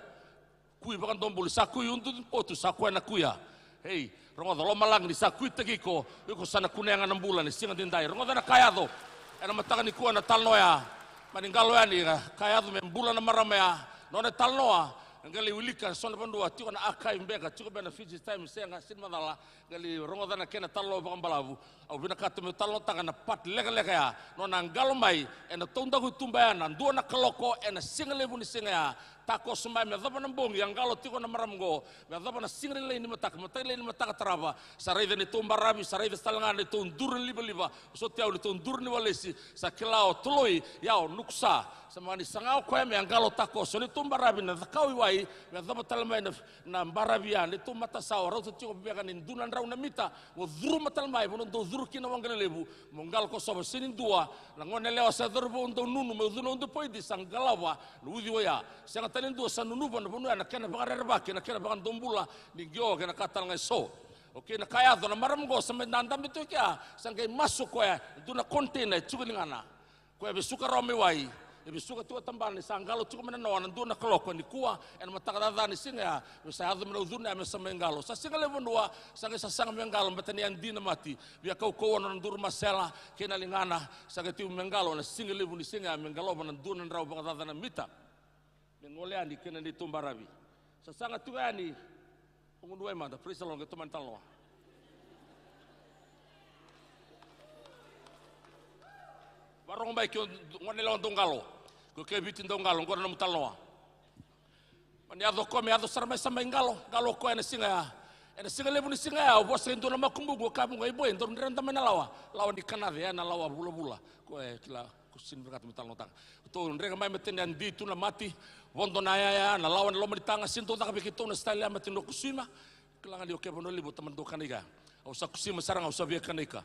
Kui vakadomobula, sa kui udu ni potu, sa koya na kuia. Ei, rogoca, lomalagi ni sa kuitaki iko, iko sa na kunea ga na bula ni siga daidai. Rogoca na ka yaco ena mataka nikua na talanoa ya. Mani qalo yani, ka yaco me bula na marama ya. Nona talanoa, qai lai wilika so na vanua, tiko na archive beka, tiko beka na Fiji Times, sega, sega ni macala. Qai lai rogoca na kena talanoa vakabalavu. Au vinakata meu talanoataka na part lekaleka ya. Nona qalo mai ena taudaku i tuba ya na dua na kaloko ena sigalevu ni siga ya. Takoso mai me yacova na bogi, a qalo tiko na marama oqo. Me yacova na siga lailai ni mataka, mataka lailai ni mataka tarava. Sa raica neitou baravi, sa raica tale ga neitou duru ni livaliva. Vosoti au, neitou duru ni walesi. Sa kila o Toloi, ya o Nukusa. Sa mani saga o koya me a qalo takoso neitou baravi na cakau i wai. Me yacova tale mai na na baravi ya, neitou matasawa, rauta tiko beka ni dua na drau na mita, mo curuma tale mai, vanua dau curu kina waqa lelevu, mo qalo kosova, sega ni dua na gone yalewa se cauravou dau nunu, me ucuna udu poidi, sa qalava na uciwai ya. Sega tale ni dua sa nunuva na vanua ya, na kena vakarerevaki, na kena vakadomobula, ni qio kei na ka tale ga eso. Okei, na ka yaco, na marama oqo sa mai dadabe tu e kea, sa qai masu o koya, dua na container e tiko e ligana. Koya e vesuka rawa mai wai, e vesuka tiko tabana ni sa qalo tiko mai na noa na dua na kaloko nikua, ena mataka caca ni siga ya, me sa yaco mai na ucuna ya me sa mai qalo. Sa siga levu vanua, sa qai sasaga me qalo, baleta ni a dina mati, via kaukauwa na nona duru masela, kei na ligana, sa qai tiko me qalo, na siga levu ni siga ya, me qalova na dua na drau vakacaca na mita. Me gole yani kei na neitou baravi. Sasaga tiko yani. O gunu wai mada, praise the Lord, qai tomani talanoa. Varogo mai kei o gone lewa dau qalo. Ko kei Viti dau qalo, qo na nomu talanoa. Mani yaco o koya me yaco sara mai sa mai qalo, qalo o koya ena siga ya. Ena siga levu ni siga ya, au vosa e dua na makubuqu, au kaya vaqo, i boy, daru dreda mai na lawa. Lawa ni kanace, ya na lawa vulavula. Ko e kila. Ko sega ni vinakata me talanoataka. Tou drega mai me tani a di tu na mati. Vodo na yaya, na lawa na loma ni taga, sega ni dau caka vei keitou na style ya, mati no kusima. Kila ga ni o kei Vanua Levu, tamata dau kana ika. Au sa kusima sara ga, au sa via kana ika.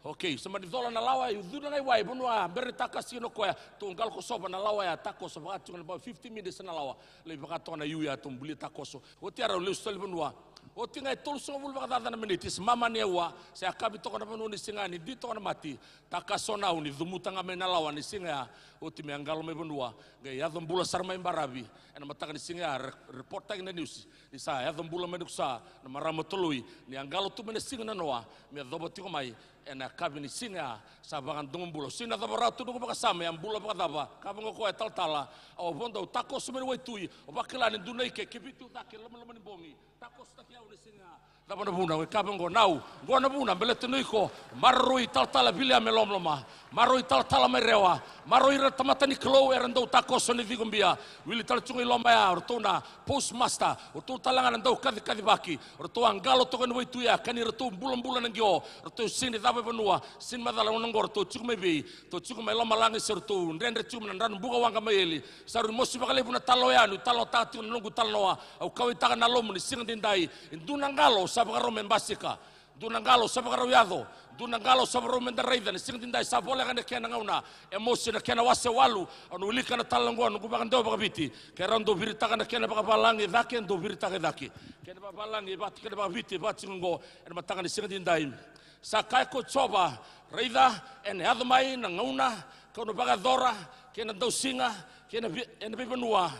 Okei, sa mani cola na lawa, e ucuna ga i wai, vanua, bera ni takasi kina o koya. Tou qalo kosova na lawa ya, takoso, vaka tiko na about fifty minutes na lawa. Lai vaka toka na iu ya, tou bulia takoso. Oti ya rau lesu tale i vanua. Oti ga e tolusagavulu vakacaca na miniti, se mama ni aua, se yakavi toka na vanua ni siga ni di toka na mati. Takaso na au ni cumuta ga mai na lawa ni siga ya. Oti me a qalo mai vanua, qai yaco bula sara mai baravi. Ena mataka ni siga ya, re-, report taki na niusi ni sa yaco bula mai na kusa na marama toloi, ni a qalo tu mai na siga na noa me yacova tiko mai ena yakavi ni siga ya. Sa vakadomobula, sina cava rawa tu noqu vakasama, e a bula vakacava? Kaya vaqo o koya e talatala, au a vodo, au takoso mai na waitui, au vakila ni dua na ika e kevi tu cake lomaloma ni bogi. Takosotaki au na siga ya. Cava na vuna? Au kaya vaqo, nau, qo na vuna, baleta ni o iko maroroi talatala Viliame Lomaloma, maroroi talatala mai Rewa, maroroi ira na tamata ni Kalou era dau takoso ni cikobia. Wili tale tu ga i loma ya o ratou na postmaster, o ratou tale ga na dau kacikacivaki, o ratou a qalo toka ena waitui ya, ka ni ratou bulabula na qio, ratou sega ni cava e vanua, sega ni macala na gauna oqo ratou tiko mai vei, ratou tiko mai lomalagi se ratou dredre tiko mai na drano bukawaqa mai eli. Sa rui mosi vakalevu na talo ya niu talanoataka tiko na noqu talanoa. Au kauwaitaka na yalomu ni siga edaidai, e dua na qalo sa vakarau me basika, dua na qalo sa vakarau yaco, dua na qalo sa vakarau meda raica na siga edaidai. Sa voleka na kena gauna, Emosi na kena wase walu. Au na wilika na tala oqo, noqu vakadewa vakaviti, ke rau dau viritaka na kena vakavalagi e cake, dau viritaka e cake. Kena vakavalagi e vaka, kena vakaviti e vaka tiko oqo ena mataka ni siga edaidai. Sa kaya ko Jiova, raica, ena yaco mai na gauna kau na vakayacora kei na dausiga kei na vi-, ena veivanua,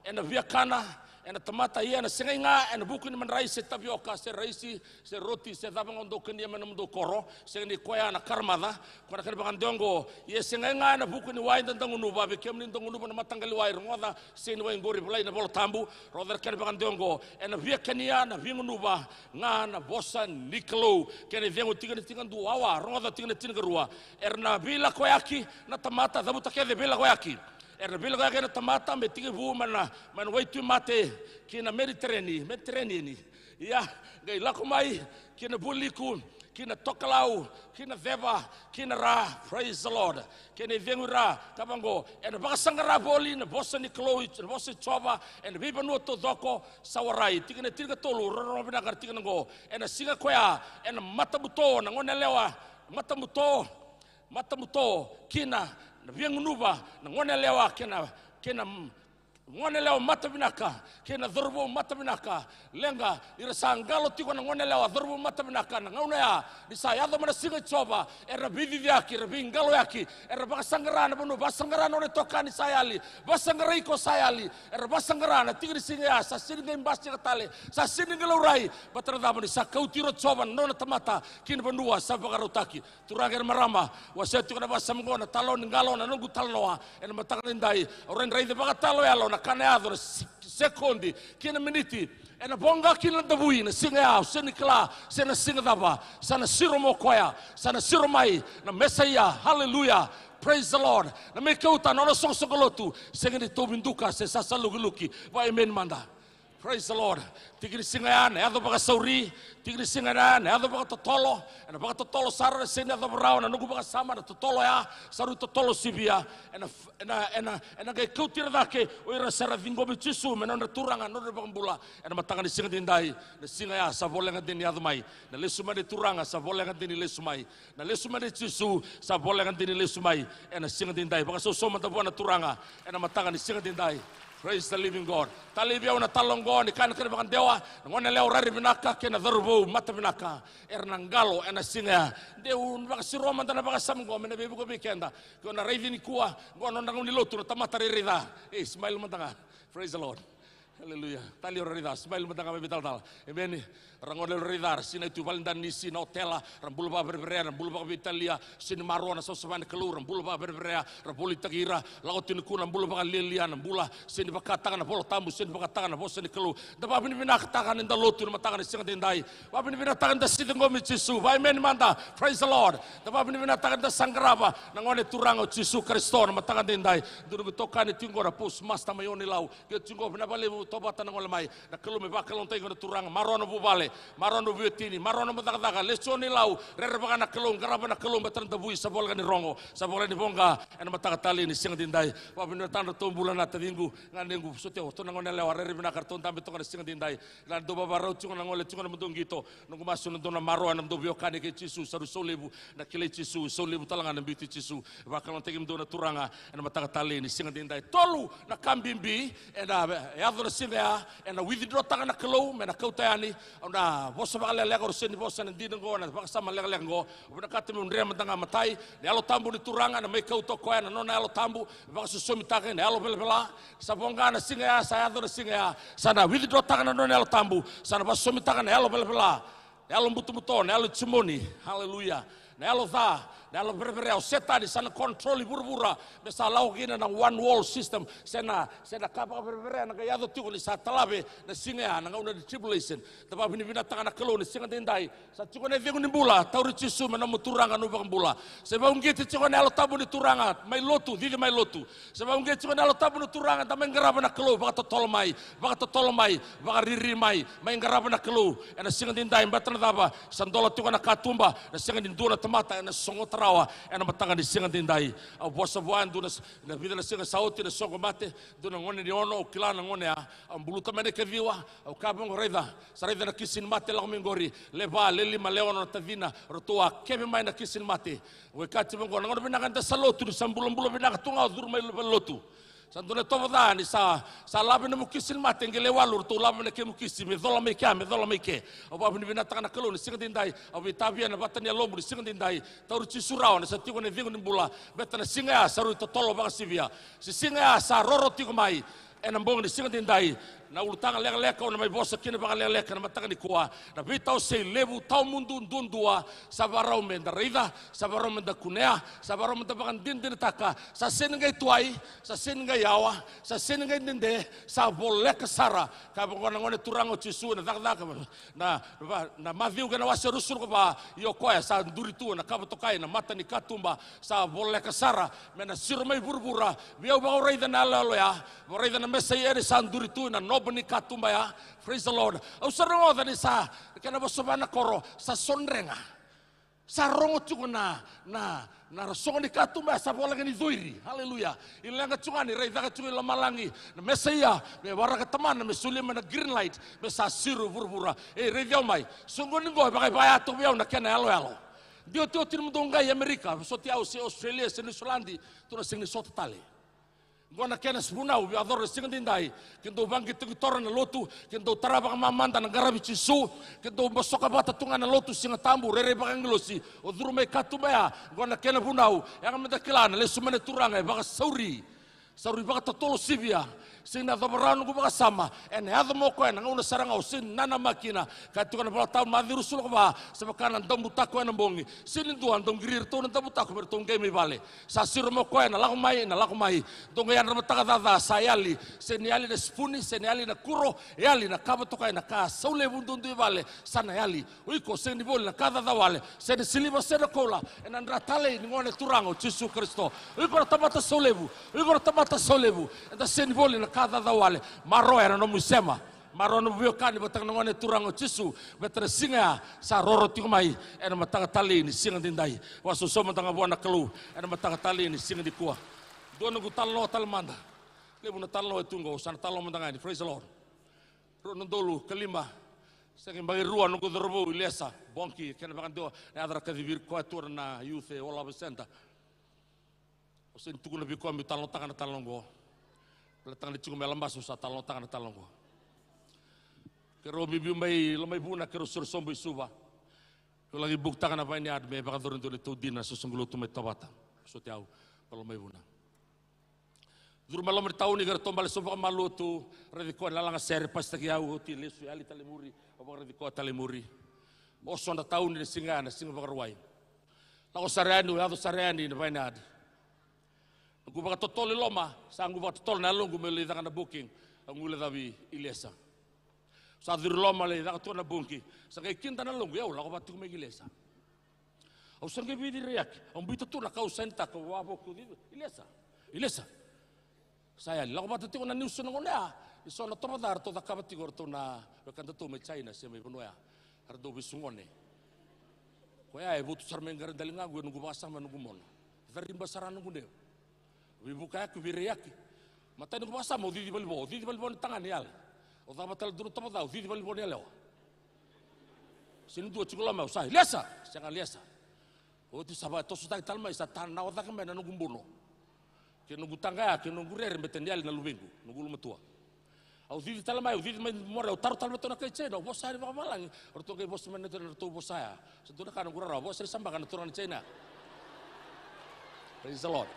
ena viakana, ena tamata, ia ena segai ga ena vuku ni madrai se tavioka se raisi se roti se cava ga o dau kania mai na nomudou koro, sega ni koya na karamaca. Koya na kena vakadewa oqo, ia e segai ga ena vuku ni wai da dau gunuva, vei kemuni dau gunuva na mataqali wai, rogoca, sega ni wai qori, volai na Vola Tabu. Rogoca na kena vakadewa oqo, ena via kania, na via gunuva ga na vosa ni Kalou. Kena icegu, tikina tinikadua, awa, rogoca tikina tinikarua. Era na veilakoyaki na tamata, cavuta kece, veilakoyaki. Era na veilakoyaki na tamata me tekivu mai na, mai na waitui mate ki na Meditereni, Meditereniani. Ia, qai lako mai ki na vualiku, ki na tokalau, ki na ceva, ki na ra. Praise the Lord. Kena icegu, ira, kaya vaqo, ena vakasaqara voli na vosa ni Kalou, na vosa i Jiova ena veivanua taucoko sa warai. Tikina tinikatolu, rorogo vinaka na tikina oqo. Ena siga koya, ena matabuto na goneyalewa, matabuto, matabuto kina na via gunuva na goneyalewa kei na, kei na goneyalewa matavinaka kei na cauravou matavinaka. Leqa, ni ra sa qalo tiko na goneyalewa, cauravou matavinaka na gauna ya, ni sa yaco mai na siga i Jiova, era veiciciyaki, era veiqaloyaki, era vakasaqara na vanua, vakasaqara na nona itokani sa yali, vakasaqarai iko sa yali. Era vakasaqara na tiki ni siga ya, sa sega ni qai basika tale, sa sega ni qai laurai. Baleta na cava? Ni sa kauti ira o Jiova na nona tamata ki na vanua sa vakarautaki. Turaga kei na marama, wasea tiko na vakasama oqo, na talo ni qalo, na noqu talanoa ena mataka edaidai. Au rawa ni raica vakatalo yalo na ka na yaco na se-, sekodi kei na miniti. Ena voqa kina na davui na siga ya, au sega ni kila se na siga cava. Sa na siro mai o koya, sa na siro mai na Mesaia. Hallelujah. Praise the Lord. Na mai kauta na nona soqosoqo lotu. Sega ni tauvi duka se sasalukiluki. Vakaemeni mada. Praise the Lord. Tiki ni siga ya na yaco vakasauri, tiki ni siga ya na yaco vakatotolo, ena vakatotolo sara, na sega ni yacova rawa na noqu vakasama, na totolo ya sa rui totolo sivia. Ena, ena, ena, ena qai kauti ira cake o ira sa ra ciqomi Jisu me nodra Turaga, nodra iVakabula. Ena mataka ni siga edaidai, na siga ya sa voleka dina ni yaco mai. Na lesu mai ni Turaga sa voleka dina ni lesu mai. Na lesu mai nei Jisu sa voleka dina ni lesu mai. Ena siga edaidai, vakasausau mada vua na Turaga ena mataka ni siga edaidai. Praise the living God. Talei vei au na talo oqo, ni kaya na kena vakadewa, na goneyalewa rairai vinaka kei na cauravou matavinaka. Era na qalo ena siga ya. Deu vakasiroma mada na vakasama oqo me na veivuke vei keda. Ke o na raici nikua, oqo na nodra gauna ni lotu na tamata rairai ca. Ei, smile mada ga. Praise the Lord. Hallelujah. Talei o rairai ca, smile mada ga mai vei talatala. Emeni. Ra goneyalewa rairai ca, ra sinai tu i vale ni danisi, na otela, ra bula vakavereverea, ra bula vakaveitalia, sega ni maroroya na savasava ni Kalou, ra bula vakavereverea, ra volitaki ira, lako tu nikua na bula vakalialia, na bula sega ni vakataka na Vola Tabu, sega ni vakataka na vosa ni Kalou. Da vakavinavinakataka ni da lotu na mataka ni siga edaidai. Vakavinavinakataka ni da sa ciqomi Jisu. Vakaemeni mada. Praise the Lord. Da vakavinavinakataka ni da sa qarava na Gone Turaga o Jisu Karisito na mataka edaidai. Dua noqu itokani tiko qo na postmaster mai Onilau. Ke tiko qo, vinaka vakalevu, tauvata na gole mai. Na Kalou me vakalougatataki iko na Turaga, maroroya na vuvale, maroroya na veiwatini, maroroya na cakacaka, lesu i Lau, rerevaka na Kalou, qarava na Kalou, baleta na davui sa voleka ni rogo, sa voleka ni voqa ena mataka talei ni siga edaidai. Vakavinavinakataka na nodratou bula na taciqu, ganequ, sotia, ratou na goneyalewa rairai vinaka, ratou dabe toka na siga edaidai. Na dou vakarau tiko na gole tiko na nomudou qito, noqu masu na dou na maroroya na nomudou veiwekani kei Jisu, sa rui sau levu na kilai Jisu, sau levu tale ga na biuti Jisu. Vakalougatataki kemudou na Turaga ena mataka talei ni siga edaidai. Tolu na ka bibi ena yaco na siga ya, ena withdraw-taka na Kalou me na kauta yani. Au na vosa vakalekaleka, au sega ni vosa ena dina oqo, na vakasama lekaleka oqo. Au vinakata meu dre mada ga. Matai, na Yalo Tabu ni Turaga ena mai kauta o koya, na nona Yalo Tabu, vakasosomitaka ena yalo velavela. Sa voqa na siga ya, sa yaco na siga ya, sa na withdraw-taka na nona Yalo Tabu, sa na vakasosomitaka na yalo velavela, na yalo butobuto, na yalo jimoni. Haleluya. Na yalo ca, na yalo vereverea, o Setani sa na control i vuravura, me sa lako kina na one world system, se na, se na ka vakavereverea na qai yaco tiko ni sa talave na siga ya, na gauna ni tribulation. Da vakavinavinakataka na Kalou ni siga daidai, sa tiko na icegu ni bula, tauri Jisu me nomu Turaga, nomu iVakabula. Se vakauqeti tiko na Yalo Tabu ni Turaga, mai lotu, cici mai lotu. Se vakauqeti tiko na Yalo Tabu ni Turaga, da mai qarava na Kalou vakatotolo mai, vakatotolo mai, vakariri mai, mai qarava na Kalou. Ena siga daidai, baleta na cava? Sa dola tiko na katuba, na sega ni dua na tamata ena sogota rawa ena mataka ni siga daidai. Au vosa vua, e dua na s-, na vica na siga sa oti, na soqo mate, dua na gone ni Ono, au kila na gone ya, au buluta mai na ikaciwa, au kaya vaqo, raica, sa raica na kisi ni mate lako mai qori, le va, le lima, le ono na tacina, ratou a keve mai na kisi ni mate. Au kaya tiko vaqo, na gauna vinaka eda sa lotu, ni sa bulabula vinaka tu ga o curu mai valenilotu. Sa dua na itovo ca ni sa, sa lave nomu kisi ni mate, qai le walu ratou lave na kemu kisi, me cola mai kea, me cola mai ke. Au vakavinavinakataka na Kalou ni siga daidai, au veitavia na vata ni yalomu ni siga daidai, tauri Jisu rawa, ni sa tiko na icegu ni bula, baleta na siga ya sa rui totolo vakasivia. Se siga ya sa roro tiko mai, ena bogi ni siga daidai, na ulutaga lekaleka au na mai vosa kina vakalekaleka ena mataka nikua, na veitawasei levu tawamudu duadua, sa vakarau meda raica, sa vakarau meda kunea, sa vakarau meda vakadinadinataka, sa sega ni qai tuai, sa sega ni qai yawa, sa sega ni qai dede, sa voleka sara. Kaya vaqo na Gone Turaga o Jisu ena Cakacaka, na, na, na Maciu kei na wase ruasagavulu ka va, ia o koya sa duri tu ena kava tokai, na mata ni katuba, sa voleka sara, me na siro mai vuravura. Vei au, vaka au raica na yaloyalo ya, au raica na Mesaia ni sa duri tu ena noba ni katuba ya. Praise the Lord. Au sa rogoca ni sa, kena vosa vua na koro, sa sodrega. Sa rogo tiko na, na, na sogo ni katuba ya, sa voleka ni coiri. Haleluya. E leqa tiko ga ni rai cake tiko i lomalagi na Mesaia, me waraka Tamana me solia mai na green light, me sa siro vuravura. E, raici au mai. Soqoni qo e vaka e vaya toka vei au na kena yaloyalo. De iotioti ni nomudou qai Amerika, vosoti au se Australia, se Niusiladi, tou na sega ni sota tale. Qo na kena vunau, via coro na siga daidai, ke dou vaqitoqitoro na lotu, ke dou tara vakamamada na qaravi Jisu, ke dou bosoka vata tu ga na lotu, Siga Tabu, rairai vakagilosi, o curu mai katuba ya. Qo na kena vunau, yaga meda kila na lesu mai na Turaga e vakasauri. Sauri vakatotolo sivia. Sega ni yacova rawa noqu vakasama, ena yaco mai o koya ena gauna sara ga au sega ni nanamaki kina. Kaya tiko na iVolatabu, Maciu ruasagavulu ka va, sa vaka na daubutako ena bogi. Sega ni dua, dou qiri iratou na daubutako me ratou qai mai vale. Sa siro mai o koya, ena lako mai, ena lako mai. Dou qai yadra mataka caca, sa yali. Sega ni yali na sipuni, sega ni yali na kuro, e yali na kava tokai, na ka sau levu duadua i vale, sa na yali. O iko sega ni voli na ka caca wale, se na siliva se na koula, ena dra talei ni Gone Turaga o Jisu Karisito. O iko na tamata sau levu, o iko na tamata sau levu, eda sega ni voli na ka caca wale. Maroroya na nomu isema, maroroya na nomu veiwekani vata kei na Gone Turaga o Jisu, baleta na siga ya sa roro tiko mai ena mataka talei ni siga daidai. Vakasausau mada ga vua na Kalou ena mataka talei ni siga nikua. Dua noqu talanoa tale mada. Levu na talanoa e tu qo, sa na talanoa mada ga yani. Praise the Lord. Rua na udolu ka lima. Sa qai yabaki rua noqu cauravou i Lesa, Bonki, kena vakadewa na yaca ra kacivi koya tu na youth e Olava Center. Au sega ni tukuna vei koya meu talanoataka na talanoa oqo. Baleta ni tiko mai Alabasi au sa talanoataka na talanoa oqo. Keirau biubiu mai Lomaivuna, keirau siro sobu i Suva. Keirau laki bukutaka na vineyard me vakayacori e dua na itaudina, na soqosoqo lotu mai Tovata. Soti au mai Lomaivuna. Curu mai loma ni tauni, keirau taubale sobu vakamalua tu, raici koya na lagasere, pasitaki au, oti lesu, yali tale i muri, au vakaraici koya tale i muri. Oso na tauni na siga ya, na siga Vakarauwai. Lako sara yani, au yaco sara yani na vineyard. Noqu vakatotolo i loma, sa noqu vakatotolo na yaloqu meu lai caka na booking, au guilecavi i Lesa. Sa curu i loma, lai caka tu na booking, sa qai kida na yaloqu, e, au lako vata tiko mai ki Lesa. Au sa qai veiciriyaki, au biuta tu na ka au sainitaka, au wavoki, au cici, i Lesa, i Lesa. Sa yali, lako vata tiko na niusi na gauna ya, ni so na tovo ca ratou cakava tiko o ratou na wekadatou mai China se mai vanua ya. Era dau veisugone. Koya e votu sara mai qara daligagu, e noqu vakasama, noqu mono. Cariba sara noqu deo. Veivukayaki, veireiyaki. Matai noqu vakasama, au cici valivo, au cici valivo ni tagane yale. Au cakava tale dua na tovo ca, au cici valivo ni yalewa. Sega ni dua tiko loma, au sa, Lesa! Sega, Lesa. Oti sa vakatosotaki tale mai, sa tanawa cake mai na noqu buno. Kei noqu taqaya, kei noqu rere, baleta ni yali na luvequ, noqu ulumatua. Au cici tale mai, au cici mai More, au taro tale mai tu na kai China, au vosa yani vakavalagi. O ratou qai vosa mai na ratou vosa ya. Sa dua na ka noqu rarawa, vosa ni sabaka na turaga ni China. Praise the Lord.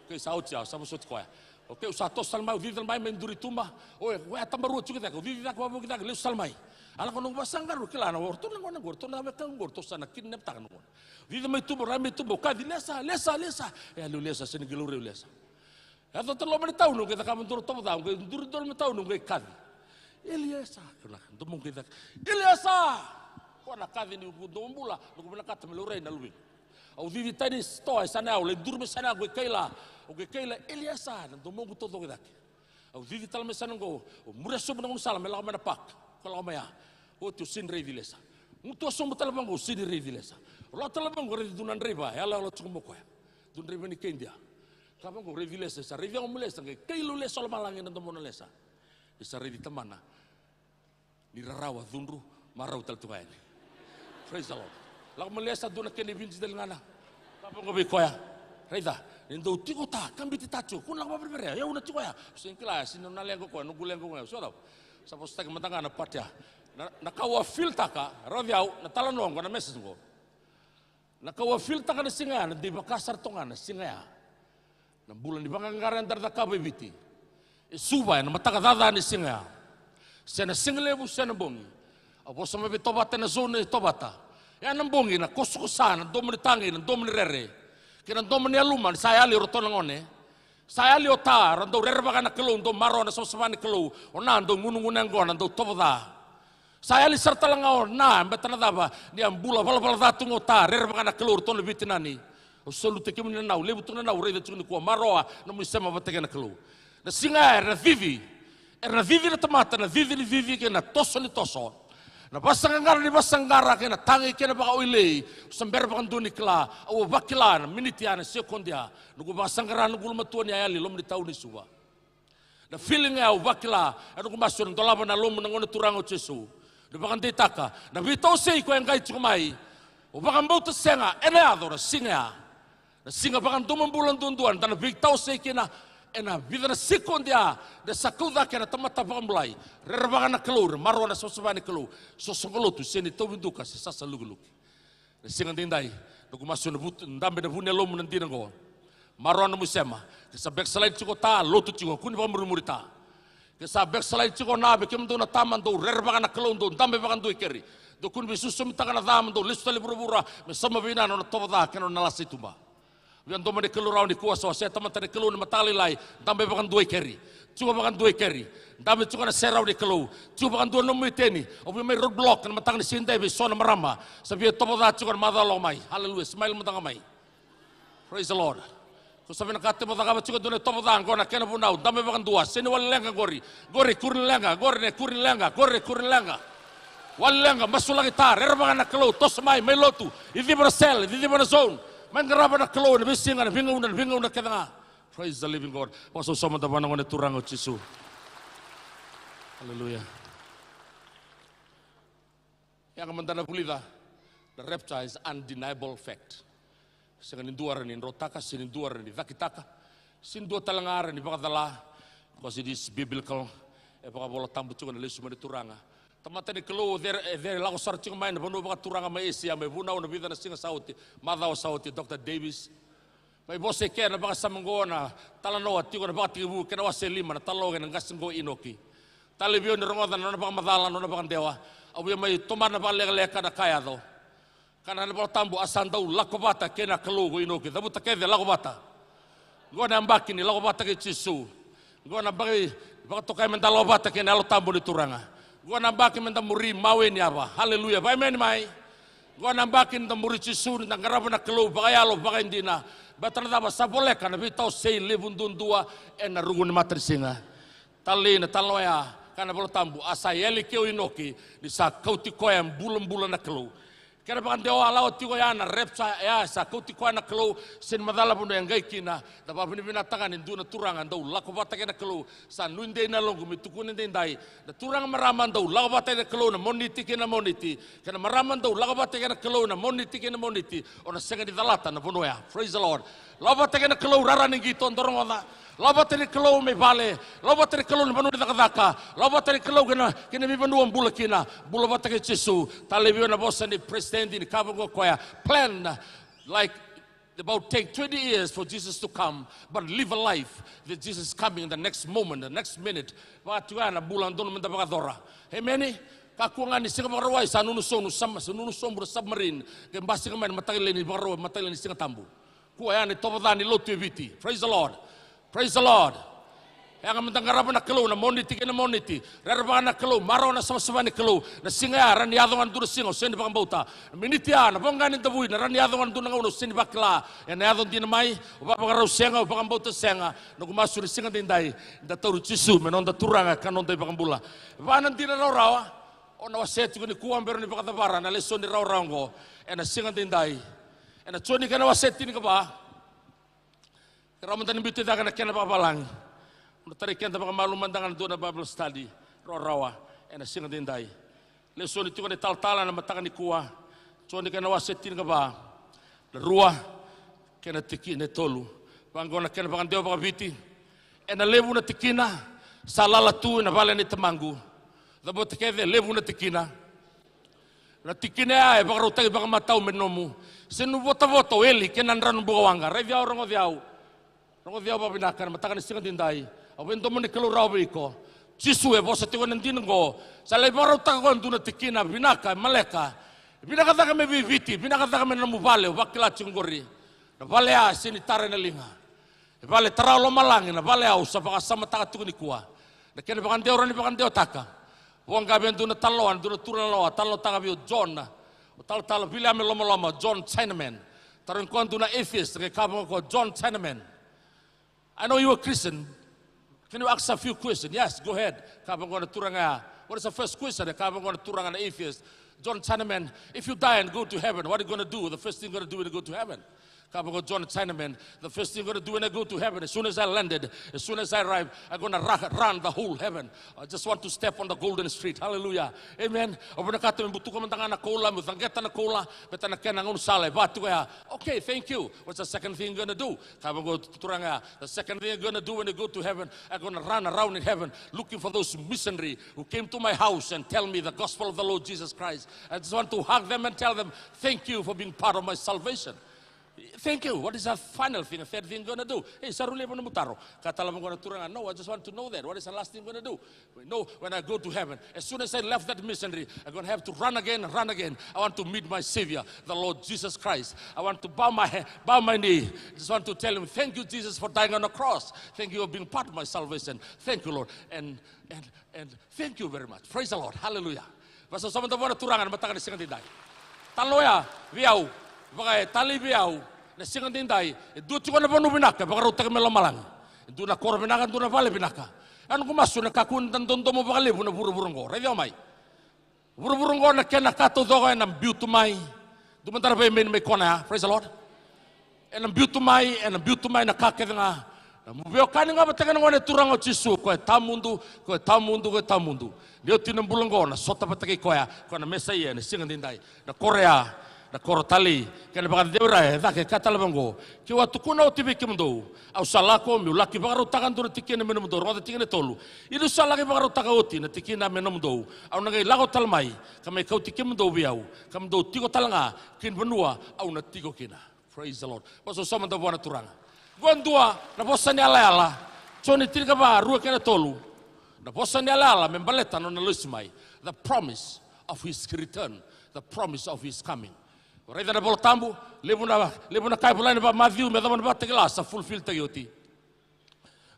Okay, sa oti ya, sa vosoti koya. Okay, au sa toso tale mai, au cici tale mai, mai duri tuba. Oe, oya tabarua tiko cake, au cici cake, vavoki cake, lesu tale mai. A lako noqu vasaqara, au kila na, o ratou na gone qo, ratou na weka qo, ratou sa na kidnaptaka na gone. Cici mai tuba, rai mai tuba, au kaci, Lesa, Lesa, Lesa. E a liu Lesa, sega ni qai laurai au Lesa. Yaco tale loma ni tauni, au qai cakava dua na tovo ca, au qai duri dua loma ni tauni, au qai kaci. Eliesa, kau na domoqu qai caka. Eliesa! Koya na kaci ni noqu domobula, noqu vinakata me laurai na luvequ. Au cici tani sitoa e Sanayau, lai duri mai Sanayau, au qai kaila, au qai kaila, Eliesa, na domoqu taucoko i cake. Au cici tale mai Sanayau, au muria sobu na gaunisala me lako mai na park, ko lako mai ya. Oti au sega ni raici Lesa. Gutuwa sobu tale vaqo, au sega ni raici Lesa. Au lako tale vaqo, raici dua na draiva, yaloyalo tiko mai o koya. Dua na draiva ni keidia. Ka vaqo, raici Lesa, sa raici au mai Lesa, qai kaila o Lesa o lomalagi na domona Lesa. Ni sa raici tamana. Ni rarawa, cudru, marau tale tu ga yani. Praise the Lord. Lako mai Lesa, dua na kena ivici tale ga na. Ka vaqo vei koya. Raica, ni dau tiko ta, ka biuti ta tiko, kua ni lako vakavereverea, e au na tiko ya. Sega ni kila, sega ni nona leqa o koya, noqu leqa o koya. So cava? Sa vosataki mada ga na part ya. Na, na ka au a feel taka, rauci au, na talanoa qo, na message qo. Na ka au a feel taka na siga ya, na dei vaka sara toka ga na siga ya. Na bula ni vaqaqara eda na cakava e Viti. E Suva, ena mataka caca ni siga ya. Se na sigalevu, se na bogi. Au vosa mai vei Tovata ena zone e Tovata. Ya na bogi, na kosokosa, na domo ni tagi, na domo ni rere. Kei na domo ni yaluma, ni sa yali o ratou na gone. Sa yali o ta, ra dau rerevaka na Kalou, dau maroroya na savasava ni Kalou. O na dau gunugunu yaqona, dau tovo ca. Sa yali sara tale ga o na, baleta na cava, ni a bula valavala ca tu ga o ta, rerevaka na Kalou, ratou na veitinani. Au salute kemuni na nau, levu tu na nau, raica tiko nikua, maroroya nomu isema vata kei na Kalou. Na siga ya, era na cici, era na cici na tamata, na cici ni cici kei na toso ni toso. Na vasaqaqara ni vasaqaqara kei na tagi kei na vakaoilei, au sa bera vakadua ni kila, au a vakila, na miniti ya, na sekodi ya, noqu vakasaqara, noqu ulumatua ni a yali, loma ni tauni Suva. Na feeling ya au vakila, ena noqu masu ena dolava na lomamu na Gone Turaga o Jisu. Na vakadeitaka, na veitawasei ko e qai tiko mai. O vakabauta sega, ena yaco na siga ya. Na siga vakadomobula duadua, eda na veitawasei kina, ena vica na sekodi ya, da sa kau cake na tamata vakabulai. Rerevaka na Kalou, ra maroroya na savasava ni Kalou. Soqosoqo lotu, sega ni tauvi duka, se sasa lukiluki. Na siga daidai, noqu masu ena vutu, dabe na vu ni yalomu na dina oqo. Maroroya nomu isema, ke sa backslide tiko o ta, lotu tiko, kua ni vakamurimuri ta. Ke sa backslide tiko o na, vei kemudou na tama, dou rerevaka na Kalou, dou dabe vakadua i keri. Dou kua ni veisosomitaka na ca, mo dou lesu tale i vuravura, me sauma vei na nona tovo ca, kei na nona lasa i tuba. Via domo ni Kalou rawa nikua, sa wasea tamata ni Kalou ena mataka lailai, dabe vakadua i keri. Tiko vakadua i keri. Dabe tiko ena serau ni Kalou. Tiko vakadua na nomu iteni. Au via mai roadblock ena mataka ni siga edaidai vei so na marama. Sa via tovo ca tiko ena macawa lako mai. Hallelujah. Smile mada ga mai. Praise the Lord. Ko sa vinakata mo cakava tiko e dua na itovo ca, qo na kena vunau. Dabe vakadua. Sega ni wali leqa qori. Qori kuri ni leqa. Qori na kuri ni leqa. Qori na kuri ni leqa. Wali leqa, masulaki ta, rerevaka na Kalou, toso mai, mai lotu, ciciva na cell, ciciva na zone, mai qarava na Kalou ena veisiga, na veigauna, na veigauna kece ga. Praise the living God. Vakasausau mada vua na Gone Turaga o Jisu. Aleluya. Yaga mada na vulica, the rapture is undeniable fact. Sega ni dua rawa ni drotaka, sega ni dua rawa ni cakitaka, sega ni dua tale ga rawa ni vakacala, because it is biblical. E vakavola tabu tiko na lesu mai ni Turaga. Tamata ni Kalou, o cei, e cei lako sara tiko mai na vanua vakaturaga mai Esia, mai vunau na vica na siga sa oti, macawa sa oti, Doctor Davis. Mai vosa i ke na vakasama oqo, na talanoa tiko na Vakatekivu kei na wase lima, na talanoa kei na qase oqo Inoki. Talei vei au ni rogoca na nona vakamacala, na nona vakadewa. Au via mai tomana vakalekaleka na ka yaco. Kaya na iVola Tabu, a sa dau lako vata kei na Kalou ko Inoki. Cavuta kece, lako vata. Qo na yabaki ni lako vata kei Jisu. Qo na yabaki vakatokai meda lako vata kei na Yalo Tabu ni Turaga. Qo na yabaki meda muri mawe ni yava. Haleluya. Vakaemeni mai. Qo na yabaki nida muri Jisu, nida qarava na Kalou vakayalo, vakaidina. Baleta na cava? Sa voleka na veitawasei levu duadua ena ruku ni matanisiga. Talei na talanoa ya, kaya na iVola Tabu, a sa yali ke o Inoki, ni sa kauti koya bulabula na Kalou. Kena vakadewa, a lako tiko ya na rapture ya, sa kauti koya na Kalou, sega ni macala vanua e qai kina. Da vakavinavinakataka ni dua na turaga dau lako vata kei na Kalou. Sa nuidei na yaloqu me tukuni edaidai, na turaga, marama dau lako vata kei na Kalou na Moniti kei na Moniti, kei na marama dau lako vata kei na Kalou na Moniti kei na Moniti, o na sega ni calata na vanua ya. Praise the Lord. Lako vata kei na Kalou, rara ni qito, dou rogoca. Lako vata ni Kalou mai vale, lako vata ni Kalou na vanua ni cakacaka, lako vata ni Kalou kei na, kei na veivanua o bula kina, bula vata kei Jisu. Talei vei au na vosa ni president ni ka vaqo koya. Plan like about take twenty years for Jesus to come, but live a life that Jesus is coming in the next moment, the next minute. Vaka tiko ya na bula dodonu meda vakayacora. Emeni. Kakua ga ni siga Vakarauwai sa nunu sobu, sa nunu sobu na submarine, ke basika mai na mataka lailai ni Vakarauwai, mataka lailai ni Siga Tabu. Kua ya na itovo ca ni lotu e Viti. Praise the Lord. Praise the Lord. Yaga meda qarava na Kalou na Moniti kei na Moniti. Rerevaka na Kalou, marau na savasava ni Kalou. Na siga ya, rawa ni yaco ga na dua na siga o sega ni vakabauta. Na miniti ya, na voqa ni davui, na rawa ni yaco ga na dua na gauna o sega ni vakila. Ena yaco dina mai, o vakavakarau sega, o vakabauta sega. Noqu masu ni siga daidai, da tauri Jisu me noda Turaga ka noda iVakabula. Va na dina rawarawa o na wasea tiko nikua, bera ni vakacavara na lesoni rawarawa oqo ena siga daidai. Ena Joni kena wase tinikava. Ke rawa mada ni biuti cake na kena vakavalagi. Au na tarai keda vakamalua mada ga na dua na Bible study rawarawa ena siga daidai. Lesoni tiko na italatala ena mataka nikua. Joni kena wase tinikava, na rua kei na tikina e tolu. Vaqo na kena vakadewa vakaViti. Ena levu na tikina sa lala tu ena vale nei Tamaqu. Cavuta kece, levu na tikina. Na tikina ya e vakarautaki vakamatau me nomu. Se ni votavota o eli kei na drano bukawaqa. Raici au, rogoci au. Rogoci au vakavinaka ena mataka ni siga daidai. Au veidomo ni Kalou rawa vei iko. Jisu e vosa tiko ena dina oqo. Sa lai vakarautaka koya e dua na tikina vinaka, e maleka. Vinaka cake me vei Viti, vinaka cake me nomu vale, o vakila tiko oqori. Na vale ya e sega ni tara ena liga. E vale tara o lomalagi, na vale au sa vakasamataka tiko nikua. Na kena vakadewa rawa ni vakadewataka. Voqa vei dua na talanoa, dua na turaga na loa, talanoataka vei o John. O talatala Viliame Lomaloma, John Chinaman. Tarogi koya dua na atheist, qai kaya vaqo o John Chinaman. I know you are Christian. Can you ask a few questions? Yes, go ahead. Kaya vaqo na turaga ya. What is the first question? Kaya vaqo na turaga na atheist. John Chinaman, if you die and go to heaven, what are you gonna do? The first thing you're gonna do when you go to heaven. Kaya vaqo John Chinaman, the first thing I'm gonna do when I go to heaven, as soon as I landed, as soon as I arrive, I'm gonna ra-, run the whole heaven. I just want to step on the golden street. Hallelujah. Amen. Au vinakata meu butuka mada ga na koula, meu caqeta na koula, baleta na kena gaunisala e va tiko ya. Okay, thank you. What's the second thing you're gonna do? Kaya vaqo turaga ya, the second thing I'm gonna do when I go to heaven, I'm gonna run around in heaven looking for those missionary who came to my house and tell me the gospel of the Lord Jesus Christ. I just want to hug them and tell them, thank you for being part of my salvation. Thank you. What is the final thing, the third thing you're gonna do? Hey, sa rui levu na nomu taro. Kaya tale vaqo na turaga, no, I just want to know that. What is the last thing you're gonna do? No, when I go to heaven, as soon as I left that missionary, I'm gonna have to run again, run again. I want to meet my Savior, the Lord Jesus Christ. I want to bow my he-, bow my knee. Just want to tell him, thank you, Jesus, for dying on the cross. Thank you for being part of my salvation. Thank you, Lord. And, and, and thank you very much. Praise the Lord. Hallelujah. Vakasausau mada vua na Turaga ena mataka ni siga daidai. Talanoa ya vei au, vaka e talei vei au na siga daidai. E dua tiko na vanua vinaka e vakarautaki mai lomalagi. E dua na koro vinaka, e dua na vale vinaka. A noqu masu na kakua ni da dodomo vakalevu na vuravura oqo. Raici au mai. Vuravura oqo na kena ka taucoko ena biu tu mai. Dua mada na veimeni mai kona ya. Praise the Lord. Ena biu tu mai, ena biu tu mai na ka kece ga. Na nomu veiwekani ga vata kei na Gone Turaga o Jisu, koya e tawamudu, koya e tawamudu, koya e tawamudu. Ni oti na bula oqo, na sota vata kei koya, koya na Mesaia ena siga daidai. Na koro ya, na koro talei, kei na vakacecei ira e cake, kaya tale vaqo. Keu a tukuna oti vei kemudou, au sa lako meu laki vakarautaka dua na tikina me nomudou, rogoca tikina e tolu. Ia niu sa laki vakarautaka oti na tikina me nomudou, au na qai lako tale mai ka mai kauti kemudou vei au, ka mo dou tiko tale ga ki na vanua au na tiko kina. Praise the Lord. Vakasausau mada vua na Turaga. Qo e dua na vosa ni yalayala. Joni tinikava, rua kei na tolu. Na vosa ni yalayala me baleta na nona lesu mai. The promise of his return. The promise of his coming. Raica na Vola Tabu, levu na, levu na ka e volai ena Maciu me yacova na Vakatakila sa fulfilltaki oti.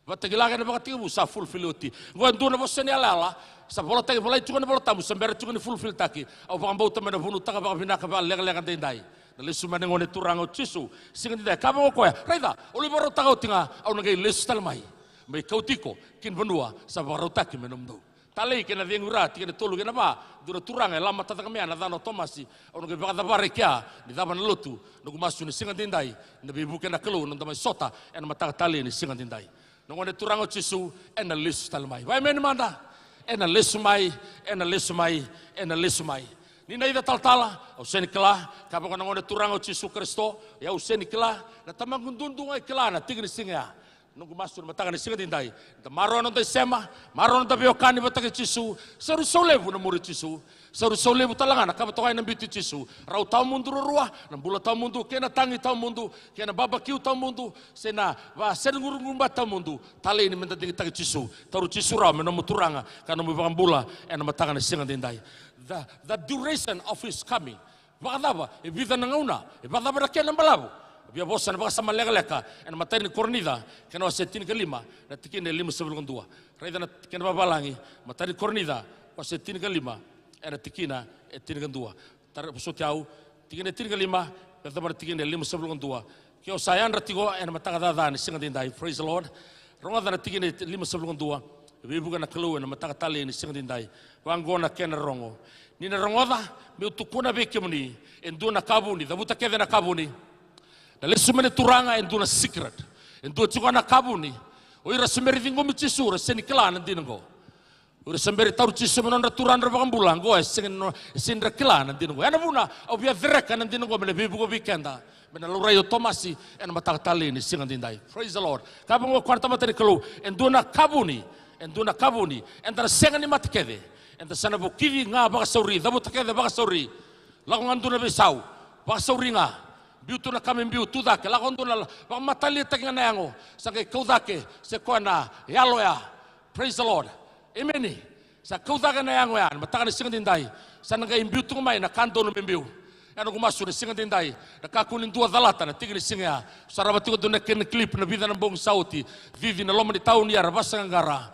Vakatakila kei na Vakatekivu sa fulfill oti. Qo e dua na vosa ni yalayala sa volataki, volai tiko ena Vola Tabu, sa bera tiko ni fulfilltaki. Au vakabauta me na vunutaka vakavinaka, vakalekaleka daidai na lesu mai ni Gone Turaga o Jisu. Siga daidai, kaya vaqo o koya, raica, o lai vakarautaka oti ga, au na qai lesu tale mai, mai kauti iko ki na vanua sa vakarautaki me nomudou. Talei kei na cegu ira, tikina e tolu kei na va. Dua na turaga e lama tacaka mai ya na yacana o Tomasi. Au na qai vakacavara e kea ni cava na lotu. Noqu masu ni siga daidai, na veivuke na Kalou, na noda mai sota ena mataka talei ni siga daidai. Na Gone Turaga o Jisu ena lesu tale mai. Vakaemeni mada. Ena lesu mai, ena lesu mai, ena lesu mai. Ni na ica talatala, au sega ni kila. Kaya vaqo na Gone Turaga o Jisu Karisito, ia au sega ni kila. Na Tamaqu duadua ga e kila na tiki ni siga ya. Noqu masu na mataka ni siga daidai, da maroroya na noda isema, maroroya na noda veiwekani vata kei Jisu. Sauri sau levu na muri Jisu. Sauri sau levu tale ga na ka vata koya na biuti Jisu. Rau tawamudu ruarua, na bula tawamudu kei na tagi tawamudu, kei na babakiu tawamudu, se na vaseniguruguruba tawamudu. Talei ni meda digitaki Jisu. Tauri Jisu rawa me nomu Turaga ka nomu iVakabula ena mataka ni siga daidai. The, the duration of his coming. Vakacava, e vica na gauna, e vakacava na kena balavu. Via vosa na vakasama lekaleka ena matai ni Korinica, kena wase tinikalima, na tikina e limasagavulu ka dua. Raica na kena vavalagi, matai ni Korinica, wase tinikalima, ena tikina e tinikadua. Tara, vosoti au, tikina e tinikalima, me yacova na tikina e limasagavulu ka dua. Ke o sa yadra tiko ena mataka caca ni siga daidai. Praise the Lord. Rogoca na tikina e limasagavulu ka dua. E veivuke na Kalou ena mataka talei ni siga daidai. Vaqo na kena rogo. Ni na rogoca, meu tukuna vei kemuni, e dua na ka vuni, cavuta kece na ka vuni. Na lesu mai na Turaga, e dua na secret. E dua tiko na ka vuni. O ira sa bera ni ciqomi Jisu, ra sega ni kila na dina oqo. O ira sa bera ni tauri Jisu me nodra Turaga, nodra iVakabula, oqo e sega ni, e sega ni ra kila na dina oqo. Ya na vuna au via cereka na dina oqo me na veivuke vei keda, me na laurai o Tomasi ena mataka talei ni siga daidai. Praise the Lord. Ka vaqo o koya na tamata ni Kalou, e dua na ka vuni, e dua na ka vuni, eda na sega ni mate kece, eda sa na vukici ga vakasauri, cavuta kece vakasauri. Lako ga dua na veisau, vakasauri ga. Biu tu na ka me biu, tu cake, lako dua na la-, vakamataliataki ga na yago, sa qai kau cake, se koya na yalo ya. Praise the Lord. Emeni. Sa kau cake na yago ya, na mataka ni siga daidai. Sa na qai biu tu ga mai na ka donu me biu. Ya noqu masu na siga daidai. Na kakua ni dua calata na tiki ni siga ya. Sarava tiko dua na kena clip na vica na bogi sa oti. Cici na loma ni tauni ya, ra vasaqaqara.